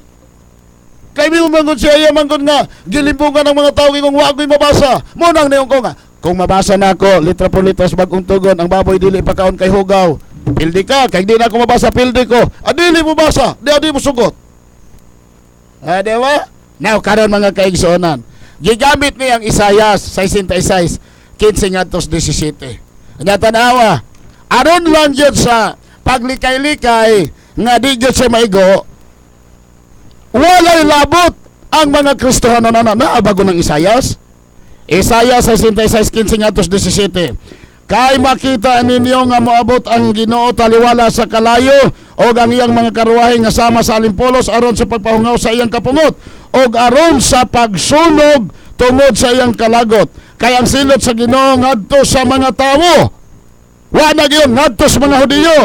Kay mi manggod siya iya manggod nga gilimbungan ng mga tao kung wagoy mabasa. Mo nang niyong ko nga kung mabasa na ako litra por litra sa Bagong Tugon, ang baboy dili pakaon kay hugaw. Pildi ka kay di na ako mabasa, pildi ko. Adili mo basa, di adi mo sugot. Ah, di ba? Now karon, mga kaigsuonan, gigamit niya ang Isayas 66:15 ngadto 17. Nya tanawa, aron lang gyud sa paglikay-likay nga di gyud siya maigo, walay labot ang mga Kristohano na na bago ng Isayas. Isayas 66:15 ngadto 17. Kay makita ninyo nga moabot ang Ginoo taliwala sa kalayo og ang iyang mga karwahe nga sama sa alimpolos aron sa pagpahungaw sa iyang kapungot og aron sa pagsunog tungod sa iyang kalagot. Kay ang silot sa Ginoo ngadto sa mga tawo. Wa na gyud ngadto sa mga Hudiyo.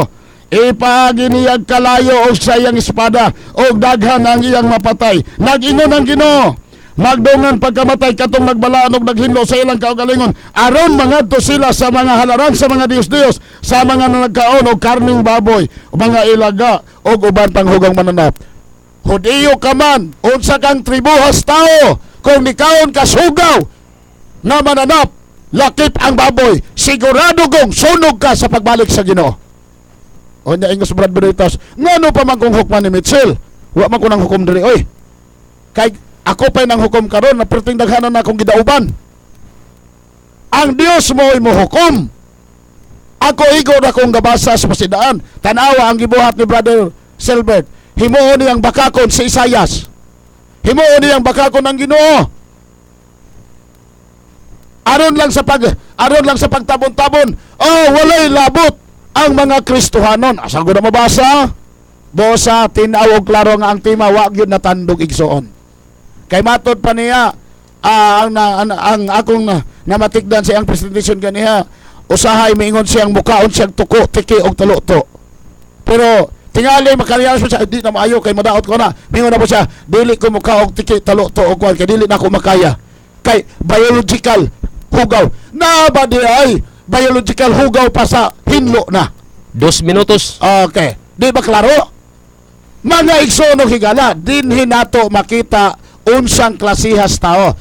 Ipaagi niyag kalayo og sa iyang espada og daghan ang iyang mapatay. Nag-ingon ang Ginoo, magdungan pagkamatay katong nagbalaan og naghinlo sa ilang kaugalingon aron mangadto sila sa mga halaran sa mga diyos-diyos, sa mga nagkaon og karning baboy, mga ilaga og uban pang hugang mananap. Hudiyo ka man, unsa kang tribuhas tao, kung nikaon ka sugaw nga mananap, lakip ang baboy, sigurado kong sunog ka sa pagbalik sa Ginoo. O nya ingos Brad Veritas, ngano pa man kung hukman ni Mitchell? Wa man ko nang hukom diri oy. Kay ako pa'y nang hukom karon na perting daghanan na akong gidauban. Ang Dios mo mo hukom. Ako igo na kong gabasa sa pasidaan. Tanawa ang gibuhat ni Brother Silbert. Himuon niyang bakakon si Isayas. Himuon niyang bakakon ang Ginoo. Aron lang sa pagtabon-tabon. Oh, walay labot ang mga Kristohanon. Asa ko na mabasa? Bosa tin-aw og klaro nga ang tema wa gyud natandog, igsoon. Kay matod pa niya ang akong namatikdan sa iyang presentation ganiha, usahay miingon siyang mukaon siyang tuko, tiki og taluto. Pero tingali makariyan siya, di na maayo kay madaot ko na. Mingon na po siya, dili ko mukaog tiki, taluto og kuan kay dili na ako makaya. Kay biological hugaw. Na ba di ay biological hugaw pa sa hinlo na. 2 minutos. Okay. Di ba klaro? Mga igsoon og higala, dinhi nato makita unsang klasihas tao.